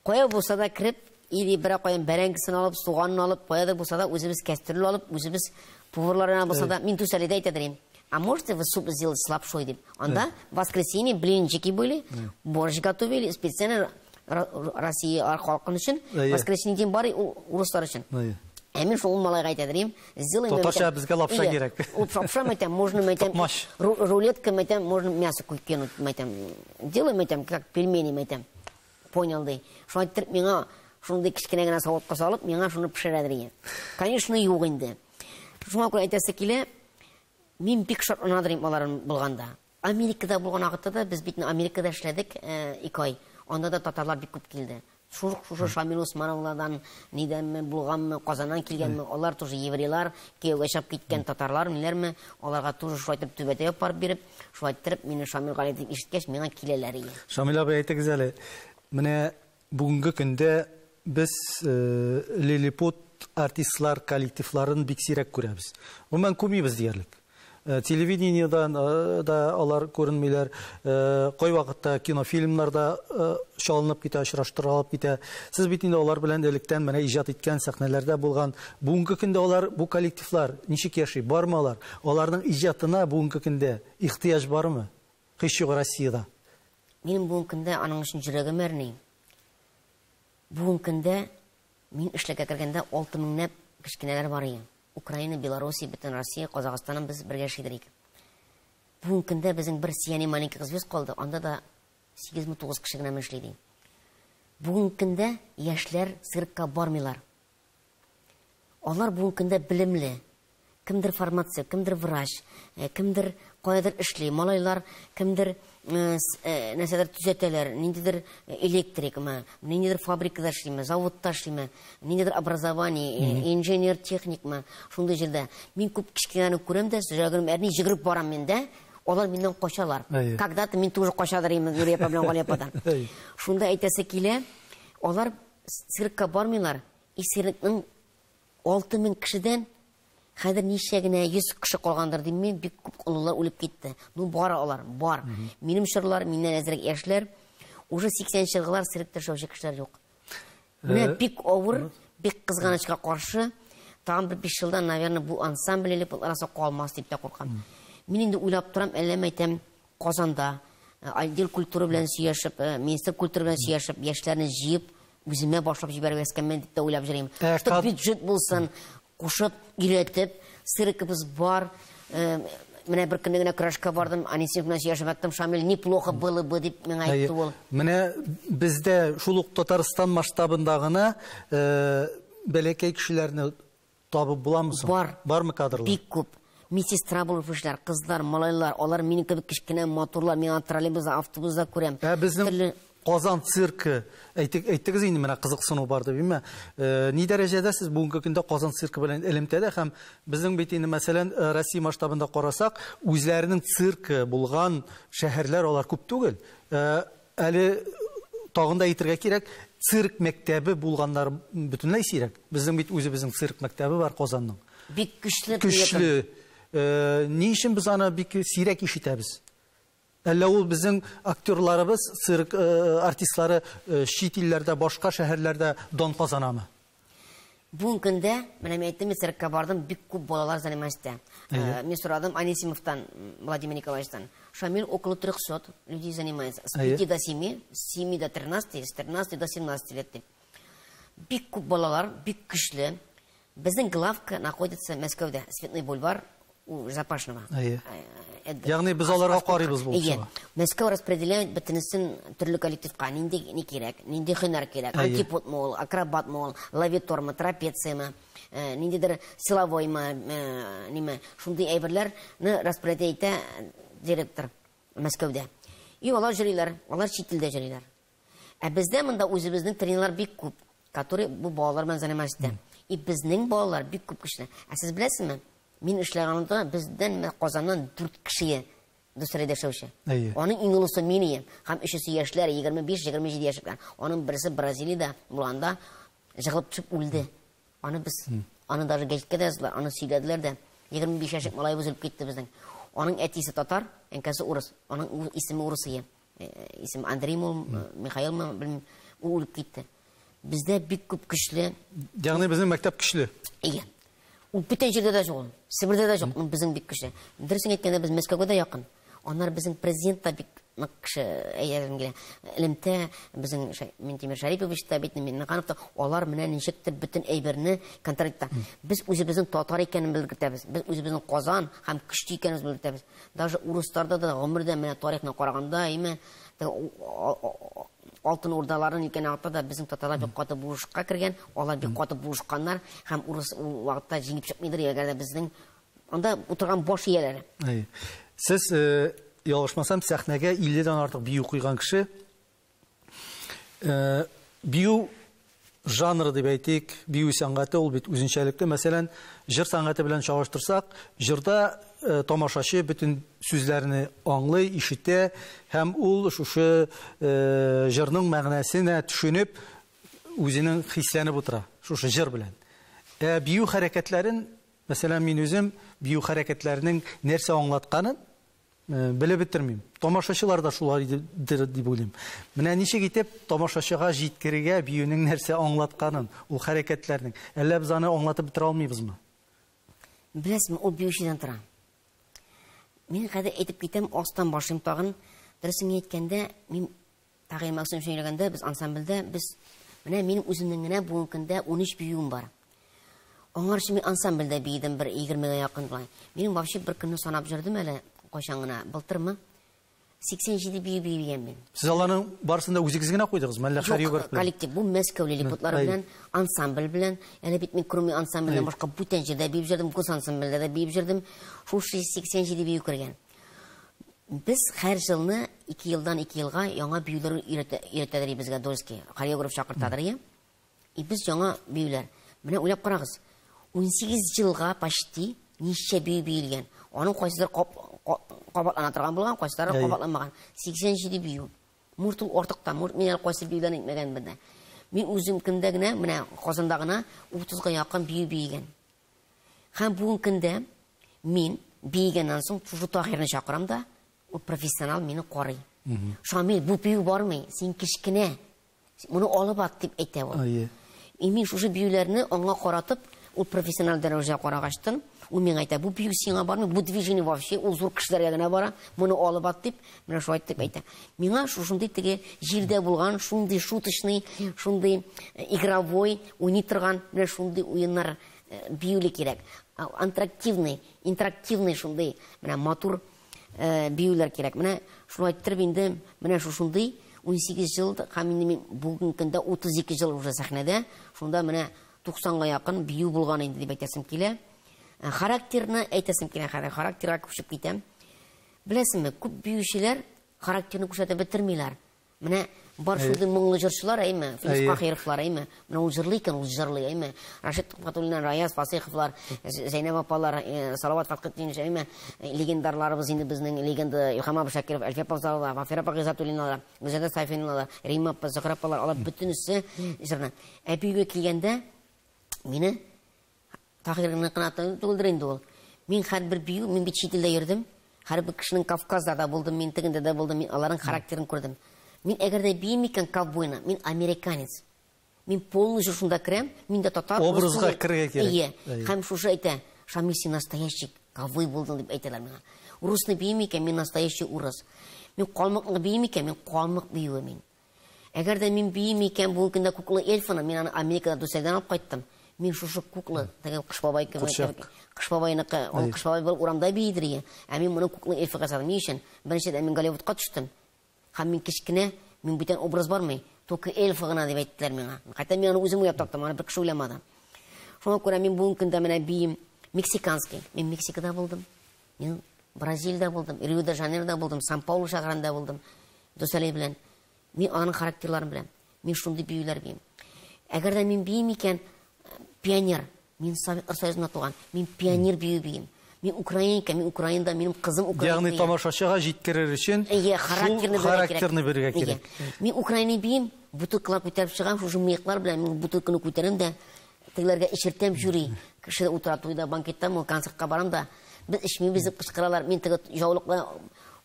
Кая булса да кереп, или берәр каян бәрәңгесен алып, суганын алып, каядыр булса да үзебез кәстрүл алып, үзебез поварларына булса да, мин Тусалида әйтә дим. А можете вы суп сделать с лапшой, дип. Анда воскресенье блинчики были, борщ готовили, специально Россия халкын өчен, воскресенье дин бар урыслар өчен. Ә мин шул малайга әйтә дим, сделай. Татарча безгә лапша кирәк. Лапша мәйтәм, можно мәйтәм, рулетка мәйтәм, можно мясо кинуть мәйтәм. Делай мәйтәм, как пельмени мәйтәм. Понял ди. Шулай итеп миңа шундый кечкенә генә савытка салып, миңа шуны пешерәдер иде. Конечно, юк инде. Шуңа күрә әйтәсе килә, мин бик шатланадыр идем алар булганда. Америкада булган вакытта да без бит Америкада эшләдек 2 ай. Анда да татарлар бик күп килде. Шушы Шамил Усмановлардан, нидәнме, булганмы, Казаннан килгәнме, алар тоже еврейлар, кияүгә чыгып киткән татарлар, ниләрме, аларга тоже шулай итеп түбәтәй апарып биреп, шулай иттереп мине Шамил Галиев дип ишеткәч, миңа киләләр иде. Шамил абый, әйтегез әле, менә бүгенге көндә без Лилипут артистлар коллективларын бик сирәк күрәбез. Гомумән күрмибез диярлек. Телевидениедан да алар күренмиләр. Кайвакытта кинофильмнарда чалынып китә, очраштырылып китә. Сез бит инде алар белән электән менә иҗат иткән сәхнәләрдә булган. Бүгенге көндә алар, бу коллективлар ничек яши? Бармы алар? Аларның иҗатына бүгенге көндә ихтыяҗ бармы? Һич юк Россиядә. Минем бүгенге көндә аның өчен йөрәгем әрни. Бүгенге көндә мин эшләргә кергәндә 6000 кечкенәләр бар иде. Украина, Белоруссия, бөтен Россия, Казахстаннан без бергә эшлидек. Бүгенге көндә безнең бер сияни маленький кыз калды, анда да 8-9 кеше генә эшли. Бүгенге көндә яшьләр циркка бармыйлар. Алар бүгенге көндә белемле. Кемдер фармацевт, кемдер врач, кемдер каядыр эшли, малайлар кемдер нәрсәдер төзәтәләр, ниндидер электрикмы, ниндидер фабрикада эшлиме, заводта эшлиме, ниндидер образование, инженер, техникмы, шундый җирдә. Мин күп кечкенәне күрәм дә, йөрәгем әрни, йөгереп барам мин дә, алар миннән качалар. Когда-то мин тоже качадыр идем Нурия апа белән Галия ападан. Шунда әйтәсе килә, алар циркка бармыйлар. И циркның 6000 кешедән хәзер ничә генә 100 кеше калгандыр дим мин, бик күп олылар үлеп китте. Ну бар алар, бар. Минем чорлар, миннән әзрәк яшьләр, уже 80 елгылар циркта эшләүче кешеләр юк. Менә бик авыр, бик кызганычка каршы, тагын бер 5 елдан, наверное, бу ансамбль элек арасы калмас дип тә куркам. Мин инде уйлап торам, әллә әйтәм, Казанда отдел культура белән сөйләшеп, министр культура белән сөйләшеп, яшьләрне җыеп, үземә башлап җибәрергә кәмен дип тә уйлап йөрим. Что бюджет булсын, кушып, өйрәтеп, циркыбыз бар. Менә бер көнне генә көрәшкә бардым, Анисимов белән сөйләшеп аттым, Шамил, неплохо было бы дип миңа әйтте ул. Менә бездә шул ук Татарстан масштабында гына бәләкәй кешеләрне табып буламы соң? Бар. Бармы кадрлар? Бик күп. Медсестра булып эшләр, кызлар, малайлар, алар минем кебек кечкенә матурлар, мин аны троллейбуста, автобуста күрәм. Ә безнең Казан циркы, әйттегез инде, менә кызыксыну бар дип, әйме? Ни дәрәҗәдә сез бүгенге көндә Казан циркы белән элемтәдә һәм безнең бит инде, мәсәлән, Россия масштабында карасак, үзләренең циркы булган шәһәрләр алар күп түгел. Әле тагын да әйтергә кирәк, цирк мәктәбе булганнар бөтенләй сирәк. Безнең бит үзебезнең цирк мәктәбе бар Казанның. Бик көчле. Көчле. Ни өчен без аны бик сирәк ишетәбез? Әллә ул безнең актерларыбыз, цирк артистлары чит илләрдә, башка шәһәрләрдә дан казанамы? Бүгенге көндә, менә мин әйттем, циркка бардым, бик күп балалар занимается. Мин сорадым Анисимовтан, Владимир Николаевичтан. Шамил около 300 людей занимается. С 5 до 7, с 7 до 13, с 13 до 17 лет. Бик күп балалар, бик көчле. Безнең главка находится Мәскәүдә, Цветной бульвар у Запашного. Ягъни без аларга карыйбыз бу. Мәскәү распределяет бөтенесен төрле коллективка. Нинди ни кирәк, нинди һөнәр кирәк. Антиподмы ул, акробатмы ул, лавитормы, трапециямы, ниндидер силовоймы, ниме, шундый әйберләрне распределять итә директор Мәскәүдә. И алар йөриләр, алар чит илдә йөриләр. Ә бездә монда үзебезнең тренерлар бик күп, которые бу балалар белән заниматься. И безнең балалар бик күп кешеләр. Ә сез беләсезме? Мин эшләгәндә бездән Казаннан 4 кеше Дусрайда яшәүче. Аның иң олысы мин идем. Һәм өчесе яшьләр, 25-27 яшьләр. Аның берсе Бразилиядә булганда җыгылып төшеп үлде. Аны без, аны даже гәҗиткә дә яздылар, аны сөйләделәр дә. 25 яшьлек малайыбыз үлеп китте безнең. Аның әтисе татар, әнкәсе урыс. Аның исеме урыс иде. Исеме Андреймы, Михаилмы, белмим. Ул үлеп китте. Бездә бик күп көчле. Ягъни безнең мәктәп көчле. Әйе. Ул бүтән җирдә дә юк. Себердә дә юк. Безнең бик көчле. Дөресен әйткәндә, без Мәскәүгә дә якын. Аннары безнең президент та бик нык кеше, әйәрем килә. Элемтә безнең Минтимер Шәрипович та бит, Миннеханов та, алар менә ничектер бөтен әйберне контроль итә. Без үзебезнең татар икәнен белгертәбез. Без үзебезнең Казан һәм көчле икәнебезне белгертәбез. Даже урысларда да гомердә менә тарихны караганда, әйме, Алтын урдаларын икән вакытта да безнең татарлар бик каты булышка кергән, алар бик каты булышканнар һәм урыс ул вакытта җиңеп чыкмыйдыр, әгәр дә безнең анда утырган баш ияләре. Әйе. Сез, ялгышмасам, сәхнәгә 50-дән артык бию куйган кеше. Бию жанры дип әйтик, бию сәнгате ул бит үзенчәлекле. Мәсәлән, җыр сәнгате белән чагыштырсак, җырда тамашачы бөтен сүзләрне аңлый, ишетә һәм ул шушы җырның мәгънәсенә төшенеп, үзенең хисләнеп утыра шушы җыр белән. Ә бию хәрәкәтләрен, мәсәлән, мин үзем бию хәрәкәтләренең нәрсә аңлатканын белеп бетермим. Тамашачылар да шулай дип уйлыйм. Менә ничек итеп тамашачыга җиткерергә биюнең нәрсә аңлатканын, ул хәрәкәтләрнең. Әллә без аны аңлатып бетерә алмыйбызмы? Беләсезме, ул биючедән тора. Мин хәзер әйтеп китәм, астан башлыйм тагын. Дөресен әйткәндә, мин Тагир Максим сөйләгәндә, без ансамбльдә, без менә минем үземнең генә бүгенге көндә 13 биюем бар. Аңарчы мин ансамбльдә биедем бер 20-гә якын болай. Минем вообще бер көнне санап йөрдем әле, кайчан гына, былтырмы? 87 бию биегән мин. Сез аларның барысын да үзегез генә куйдыгызмы, әллә хореограф белән? Коллектив, бу Мәскәү лилипутлары белән, ансамбль белән. Әле бит мин Круми ансамбльдән башка бүтән җирдә биеп йөрдем, Гос ансамбльдә дә биеп йөрдем. Шушы 87 бию кергән. Без һәр елны 2 елдан 2 елга яңа биюләр өйрәтәдер безгә Дольский, хореограф чакыртадыр, я. И без яңа биюләр. Менә уйлап карагыз. 18 елга почти ничә бию биелгән. Аның кайсыдыр кабатлана торган булган, кайсылары кабатланмаган. 87 бию. Мурт ул артык та, мурт мин әле кайсы биюләрне әйтмәгәнмен дә. Мин үзем көндә генә, менә Казанда гына 30-га якын бию биегән. Һәм бүгенге көндә мин биегәннән соң шушы Таһирны чакырам да, ул профессионал мине карый. Шамил, бу бию бармый, син кечкенә. Моны алып ат дип әйтә ул. И мин шушы биюләрне аңа каратып, ул профессиональ дәрәҗәгә карагачтын, ул миңа әйтә, бу бию сиңа бармый, бу движение вообще ул зур кешеләргә генә бара, моны алып ат дип, менә шулай дип әйтә. Миңа шушындый теге җирдә булган, шундый шуточный, шундый игровой, уйный торган, менә шундый уеннар биюле кирәк. Интерактивный, интерактивный шундый, менә матур биюләр кирәк. Менә шулай әйттереп инде, менә шушындый 18 ел һәм инде мин бүгенге көндә 32 ел уже сәхнәдә, шунда менә 90-га якын бию булган инде дип әйтәсем килә. Характерны әйтәсем килә, хәзер характерга күчеп китәм. Беләсеңме, күп биючеләр характерны күрсәтеп бетермиләр. Менә бар шундый моңлы җырчылар, әйме, Филис Кахировлар, әйме, менә ул җырлый икән, ул җырлый, әйме, Рашид Тухфатуллин, Раяз Фасиховлар, Зәйнәб апалар, Салават Фатхетдинов, әйме, легендарларыбыз инде безнең легенда Илһам абый Шакиров, Әлфия Павзалова, Вафира апа Гыйззатуллиналар, Гүзәл Сайфиналар, Римма апа, Зөһрә апалар, алар бөтенесе җырны. Ә биюгә килгәндә мине Таһирның гына түгелдер инде ул. Мин һәрбер бию, мин бит чит илдә йөрдем. Һәрбер кешенең Кавказда да булдым, мин тегендә дә булдым, мин аларның характерын күрдем. Мин әгәр дә биим икән ковбойны, мин американец. Мин полностью шунда керәм, мин дә татар. Образга керергә кирәк. Ие. Һәм шушы әйтә, Шамил, син настоящий ковбой булдың дип әйтәләр миңа. Урысны биим икән, мин настоящий урыс. Мин калмыкны биим икән, мин калмык биюе мин. Әгәр дә мин биим икән бүгенге көндә кукла эльфаны, мин аны Америкада Дусәдән алып кайттым. Мин шушы кукла, теге Кыш бабай кебек, Кыш бабайныкы, ул Кыш бабай булып урамда биидер ие. Ә мин моны кукла эльфыга ясадым. Ни өчен? Беренчедән мин Голливудка төштем. Һәм мин кечкенә, мин бүтән образ бармый. Только эльфа гына дип әйттеләр миңа. Хәтта мин аны үзем уйлап таптым, аны бер кеше уйламады. Шуңа күрә мин бүгенге көндә менә биим мексиканский. Мин Мексикада булдым. Мин Бразилиядә булдым, Рио-де-Жанейрода булдым, Сан-Паулу шәһәрендә булдым. Дусалей белән. Мин аның характерларын беләм. Мин шундый биюләр биим. Әгәр дә мин биим икән, пионер. Мин Советлар Союзында туган. Мин пионер бию биим. Мин украинка, мин Украинада, минем кызым украин. Ягъни тамашачыга җиткерер өчен Әйе, характерны характерны бирергә кирәк. Мин украина биим, бутылкалар күтәреп чыгам, шушы мыеклар белән мин бутылканы күтәрәм дә, тегеләргә эчертәм жюри. Кеше утыра туйда, банкетта, мин концертка барам да, без эчмибез дип кычкыралар. Мин теге яулыклы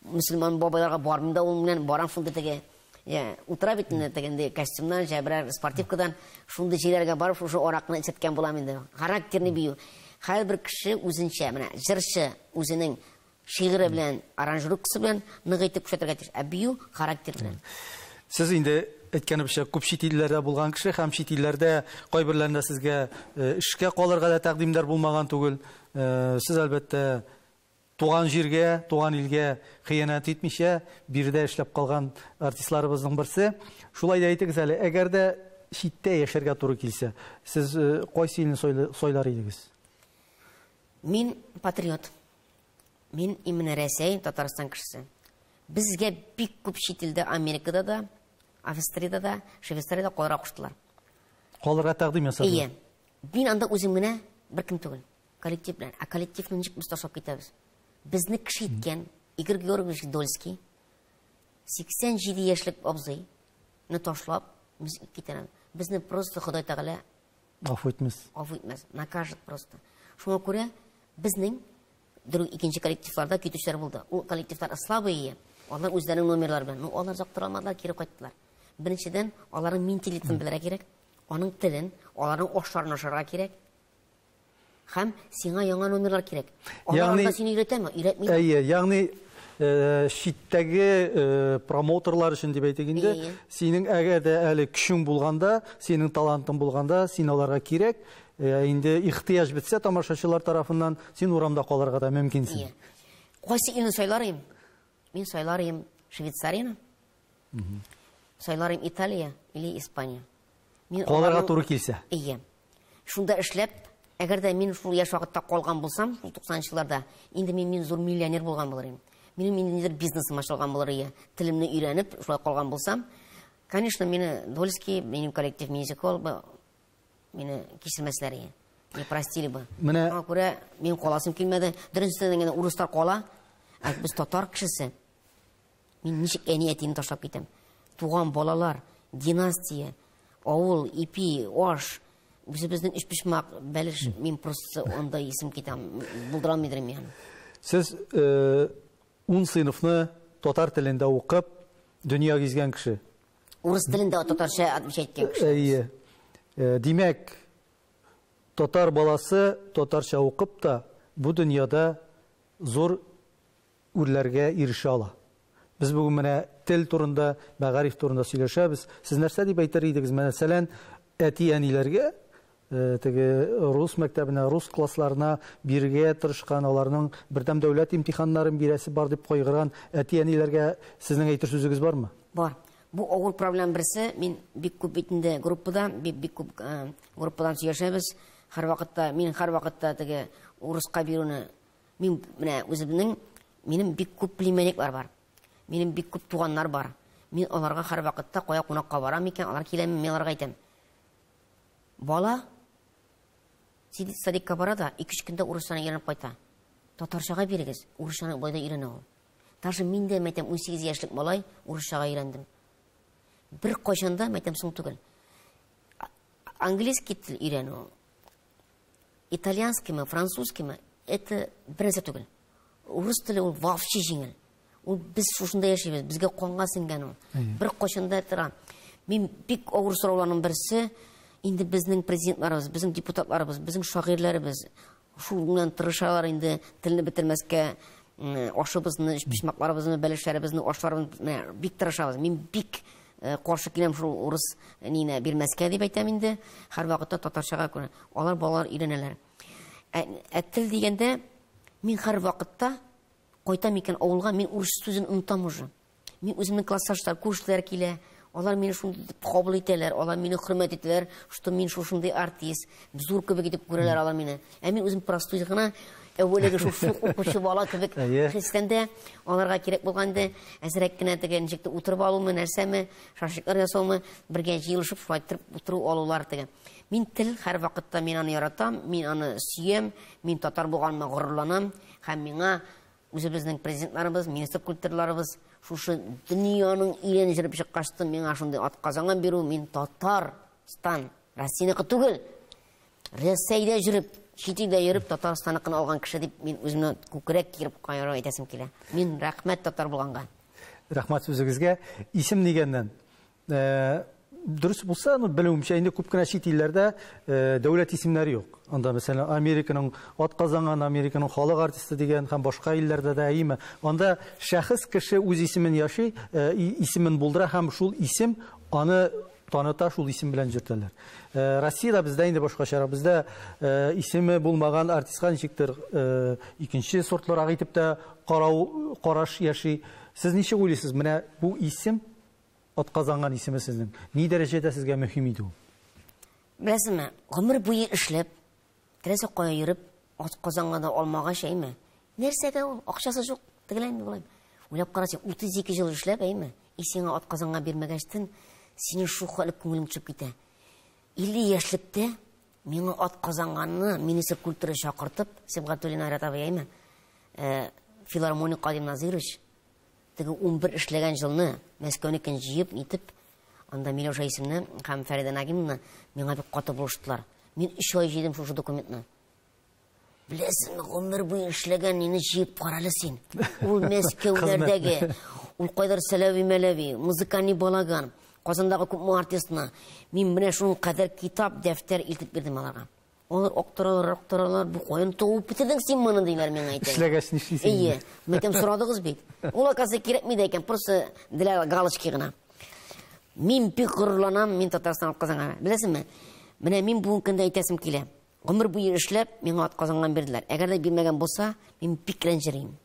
мөселман бабайларга бармыйм да, ул белән барам шунда теге. Я, утыра бит инде тегенде костюмнан, җә берәр спортивкадан шундый җирләргә барып, шушы аракны эчерткән булам инде. Характерный бию. Һәрбер кеше үзенчә, менә җырчы үзенең шигыре белән, аранжировкасы белән нык итеп күрсәтергә тиеш. Ә бию характер белән. Сез инде әйткәнемчә күп чит илләрдә булган кеше һәм чит илләрдә кайберләрендә сезгә эшкә калырга да тәкъдимнәр булмаган түгел. Сез әлбәттә туган җиргә, туган илгә хыянәт итмичә биредә эшләп калган артистларыбызның берсе. Шулай да әйтегез әле, әгәр дә читтә яшәргә туры килсә, сез кайсы илне сайлар идегез? Мин патриот. Мин именно Рәсәй, Татарстан кешесе. Безгә бик күп чит илдә, Америкада да, Австриядә да, Швейцариядә калырга куштылар. Калырга тәкъдим ясадылар. Ие. Мин анда үзем генә беркем түгел. Коллектив белән. Ә коллективны ничек без ташлап китәбез? Безне кеше иткән Игорь Георгиевич Дольский 87 яшьлек абзыйны ташлап без китәбез. Безне просто Ходай Тәгалә гафу итмәс. Гафу итмәс, накажет просто. Шуңа күрә безнең икенче коллективларда китүчеләр булды. Ул коллективлар слабые, алар үзләренең номерлары белән. Ну, алар озак тора алмадылар, кире кайттылар. Беренчедән, аларның менталитетын белергә кирәк, аның телен, аларның ашларын ашарга кирәк. Һәм сиңа яңа номерлар кирәк. Алар анда сине өйрәтәме? Өйрәтми. Әйе, ягъни читтәге промоутерлар өчен дип әйтик инде, синең әгәр дә әле көчең булганда, синең талантың булганда, син аларга кирәк. Инде ихтыяҗ бетсә тамашачылар тарафыннан, син урамда калырга да мөмкинсең. Кайсы илне сайлар идем? Мин сайлар идем Швейцарияны. Сайлар идем Италия или Испания. Мин калырга туры килсә. Әйе. Шунда эшләп, әгәр дә мин шул яшь вакытта калган булсам, шул 90 елларда, инде мин зур миллионер булган булыр идем. Минем инде нидер бизнесым ачылган булыр иде. Телемне өйрәнеп, шулай калган булсам, конечно, мине Дольский, минем коллектив мюзикл мине кичермәсләр иде. Не простили бы. Шуңа күрә мин каласым килмәде. Дөресен генә урыслар кала, ә без татар кешесе. Мин ничек әни әтине ташлап китәм? Туган балалар, династия, авыл, ипи, аш, үзебезнең өчпочмак, бәлеш, мин просто анда исем китәм, булдыра алмыйдыр мин. Сез 10 сыйныфны татар телендә укып, дөнья гизгән кеше. Урыс телендә татарча әйткән кеше. Әйе. Димәк, татар баласы татарча укып та бу дөньяда зур үрләргә ирешә ала. Без бүген менә тел турында, мәгариф турында сөйләшәбез. Сез нәрсә дип әйтер идегез? Мәсәлән, әти-әниләргә, теге рус мәктәбенә, рус классларына бирергә тырышкан, аларның бердәм дәүләт имтиханнарын бирәсе бар дип кайгырган әти-әниләргә сезнең әйтер сүзегез бармы? Бар. Бу авыр проблема берсе. Мин бик күп бит инде группада, бик күп группадан сөйләшәбез. Һәр вакытта, мин һәр вакытта теге урыска бирүне, мин менә үземнең, минем бик күп племянниклар бар. Минем бик күп туганнар бар. Мин аларга һәр вакытта кая кунакка барам икән, алар киләме, мин аларга әйтәм. Бала сидит садикка бара да, 2-3 көндә урысчаны өйрәнеп кайта. Татарчага бирегез, урысчаны болай да өйрәнә ул. Даже мин дә, мәйтәм, 18 яшьлек малай урысчага өйрәндем. Бер кайчан да, мәйтәм, соң түгел. Английский тел өйрәнү, итальянскиймы, французскиймы, это бер нәрсә түгел. Урыс теле ул вообще җиңел. Ул без шушында яшибез, безгә канга сеңгән ул. Бер кайчан да тора. Мин бик авыр сорауларның берсе, инде безнең президентларыбыз, безнең депутатларыбыз, безнең шагыйрьләребез шул белән тырышалар инде телне бетермәскә, ашыбызны, почмакларыбызны, бәлешләребезне, ашларыбызны менә бик тырышабыз. Мин бик каршы киләм шул урыс нине бирмәскә дип әйтәм инде. Һәр вакытта татарчага күрә. Алар балалар өйрәнәләр. Ә тел дигәндә мин һәр вакытта кайтам икән авылга, мин урыс сүзен онытам уже. Мин үземнең классташлар, күршеләр килә. Алар мине шундый итеп кабул итәләр, алар мине хөрмәт итәләр, что мин шушындый артист, зур кебек итеп күрәләр алар мине. Ә мин үзем простой гына, әүвәлеге шул шук укучы бала кебек хисләндә, аларга кирәк булган инде әзрәк кенә теге ничек тә утырып алумы, нәрсәме, шашлыклар ясаумы, бергә җыелышып шулай итеп утыру алулар теге. Мин тел һәр вакытта мин аны яратам, мин аны сөям, мин татар булганыма горурланам һәм миңа үзебезнең президентларыбыз, министр культураларыбыз шушы дөньяның илен җырып чыккачтын миңа шундый атказанган бирү, мин Татарстан, Россияныкы түгел. Рәсәйдә йөреп, чит илдә йөреп Татарстанныкын алган кеше дип мин үземне күкрәк киереп кайрап әйтәсем килә. Мин рәхмәт татар булганга. Рәхмәт сүзегезгә. Исем дигәннән, дөрес булса, ну, белүемчә, инде күп кенә чит илләрдә дәүләт исемнәре юк. Анда, мәсәлән, Американың атказанган, Американың халык артисты дигән һәм башка илләрдә дә әйеме. Анда шәхес кеше үз исемен яши, исемен булдыра һәм шул исем аны таныта, шул исем белән йөртәләр. Россиядә бездә инде башкачарак, бездә исеме булмаган артистка ничектер икенче сортлырак итеп тә карау, караш яши. Сез ничек уйлыйсыз, менә бу исем, атказанган исеме сезнең, ни дәрәҗәдә сезгә мөһим иде ул? Беләсезме, гомер буе эшләп, теләсә кая йөреп, атказанган да алмагач, әйме? Нәрсәгә ул? Акчасы юк, тегеләйме, болай. Уйлап кара син, 32 ел эшләп, әйме? И сиңа атказанган бирмәгәчтен, синең шул хәле күңелең төшеп китә. 50 яшьлектә миңа атказанганны министр культуры чакыртып, Сибгатуллин Айрат абый, әйме? Филармоник Кадим Назирович, теге 11 эшләгән елны Мәскәүнекен җыеп, нитеп, анда Миләүшә исемле һәм Фәридә Нагимовна миңа бик каты булыштылар. Мин 3 ай җыйдым шушы документны. Беләсеңме, гомер буе эшләгән мине җыеп карале син. Ул Мәскәүләрдәге, ул кайдыр Сәләви Мәләви, музыкальный балаган, Казандагы күпме артистны. Мин менә шуның кадәр китап, дәфтәр илтеп бирдем аларга. Алар актаралар, актаралар, бу каян табып бетердең син моны, диләр миңа әйтә. Эшләгәч нишлисең? Әйе, мәйтәм, сорадыгыз бит. Ул оказывается кирәкми дә икән, просто для галочки гына. Мин бик горурланам, мин Татарстан атказанган. Беләсеңме? Менә мин бүгенге көндә әйтәсем килә. Гомер буе эшләп, миңа атказанган бирделәр. Әгәр дә бирмәгән булса, мин бик рәнҗер идем.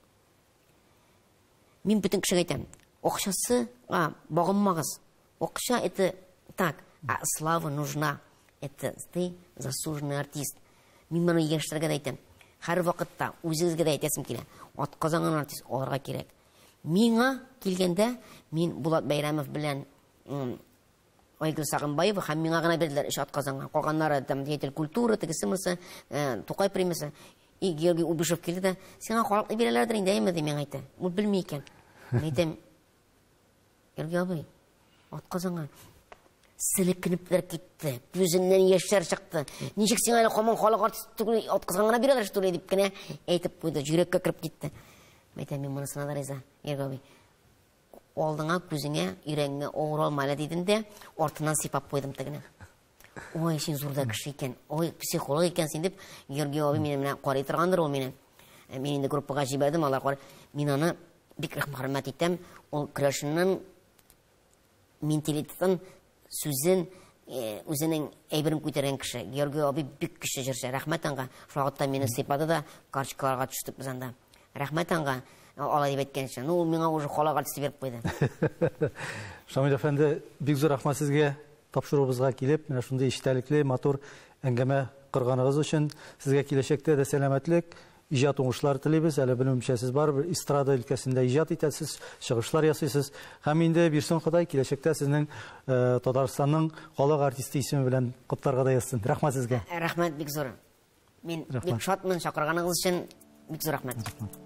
Мин бөтен кешегә әйтәм, акчасы, багынмагыз. Акча это так, а слава нужна. Это ты заслуженный артист. Мин моны яшьләргә дә әйтәм. Һәр вакытта үзегезгә дә әйтәсем килә. Атказанган артист алырга кирәк. Миңа килгәндә, мин Булат Бәйрәмов белән, Айгөл Сагынбаева һәм миңа гына бирделәр өч атказанган. Калганнары там деятель культуры, тегесе монысы, Тукай премиясе. И Георгий Убишев килде дә, сиңа халыкны бирәләрдер инде, әйме, ди миңа әйтә. Ул белми икән. Мин әйтәм, Георгий абый, атказанган. Селкенепләр китте, күзеннән яшьләр чыкты. Ничек сиңа әле һаман халык артист түгел, атказанган гына бирәләр, что ли, дип кенә әйтеп куйды, йөрәккә кереп китте. Мин әйтәм, мин монысына да риза, Георгий абый. Алдыңа, күзеңә, йөрәгеңә авыр алма әле дидем дә, артыннан сыйпап куйдым тегене. Ой, син зур да кеше икән, ой, психолог икән син дип, Георгий абый мине менә карый торгандыр ул мине. Мин инде группага җибәрдем, алар карый. Мин аны бик хөрмәт итәм. Ул көрәшенең менталитетын, сүзен, үзенең әйберен күтәргән кеше. Георгий абый бик көчле җырчы. Рәхмәт аңа. Шул вакытта мине сыйпады да, карточкаларга төштек без анда. Рәхмәт аңа, алай дип әйткәнчә. Ну, ул миңа уже халык артисты биреп куйды. Шамил әфәнде, бик зур рәхмәт сезгә тапшыруыбызга килеп, менә шундый истәлекле, матур әңгәмә корганыгыз өчен. Сезгә киләчәктә дә сәламәтлек, иҗат уңышлары телибез. Әле белүемчә, сез барыбер эстрада өлкәсендә иҗат итәсез, чыгышлар ясыйсыз. Һәм инде бирсен Ходай, киләчәктә сезнең Татарстанның халык артисты исеме белән котларга да язсын. Рәхмәт сезгә. Рәхмәт бик зур. Мин Рәхмәт. бик шатмын чакырганыгыз өчен. Бик зур рәхмәт. Рәхмәт.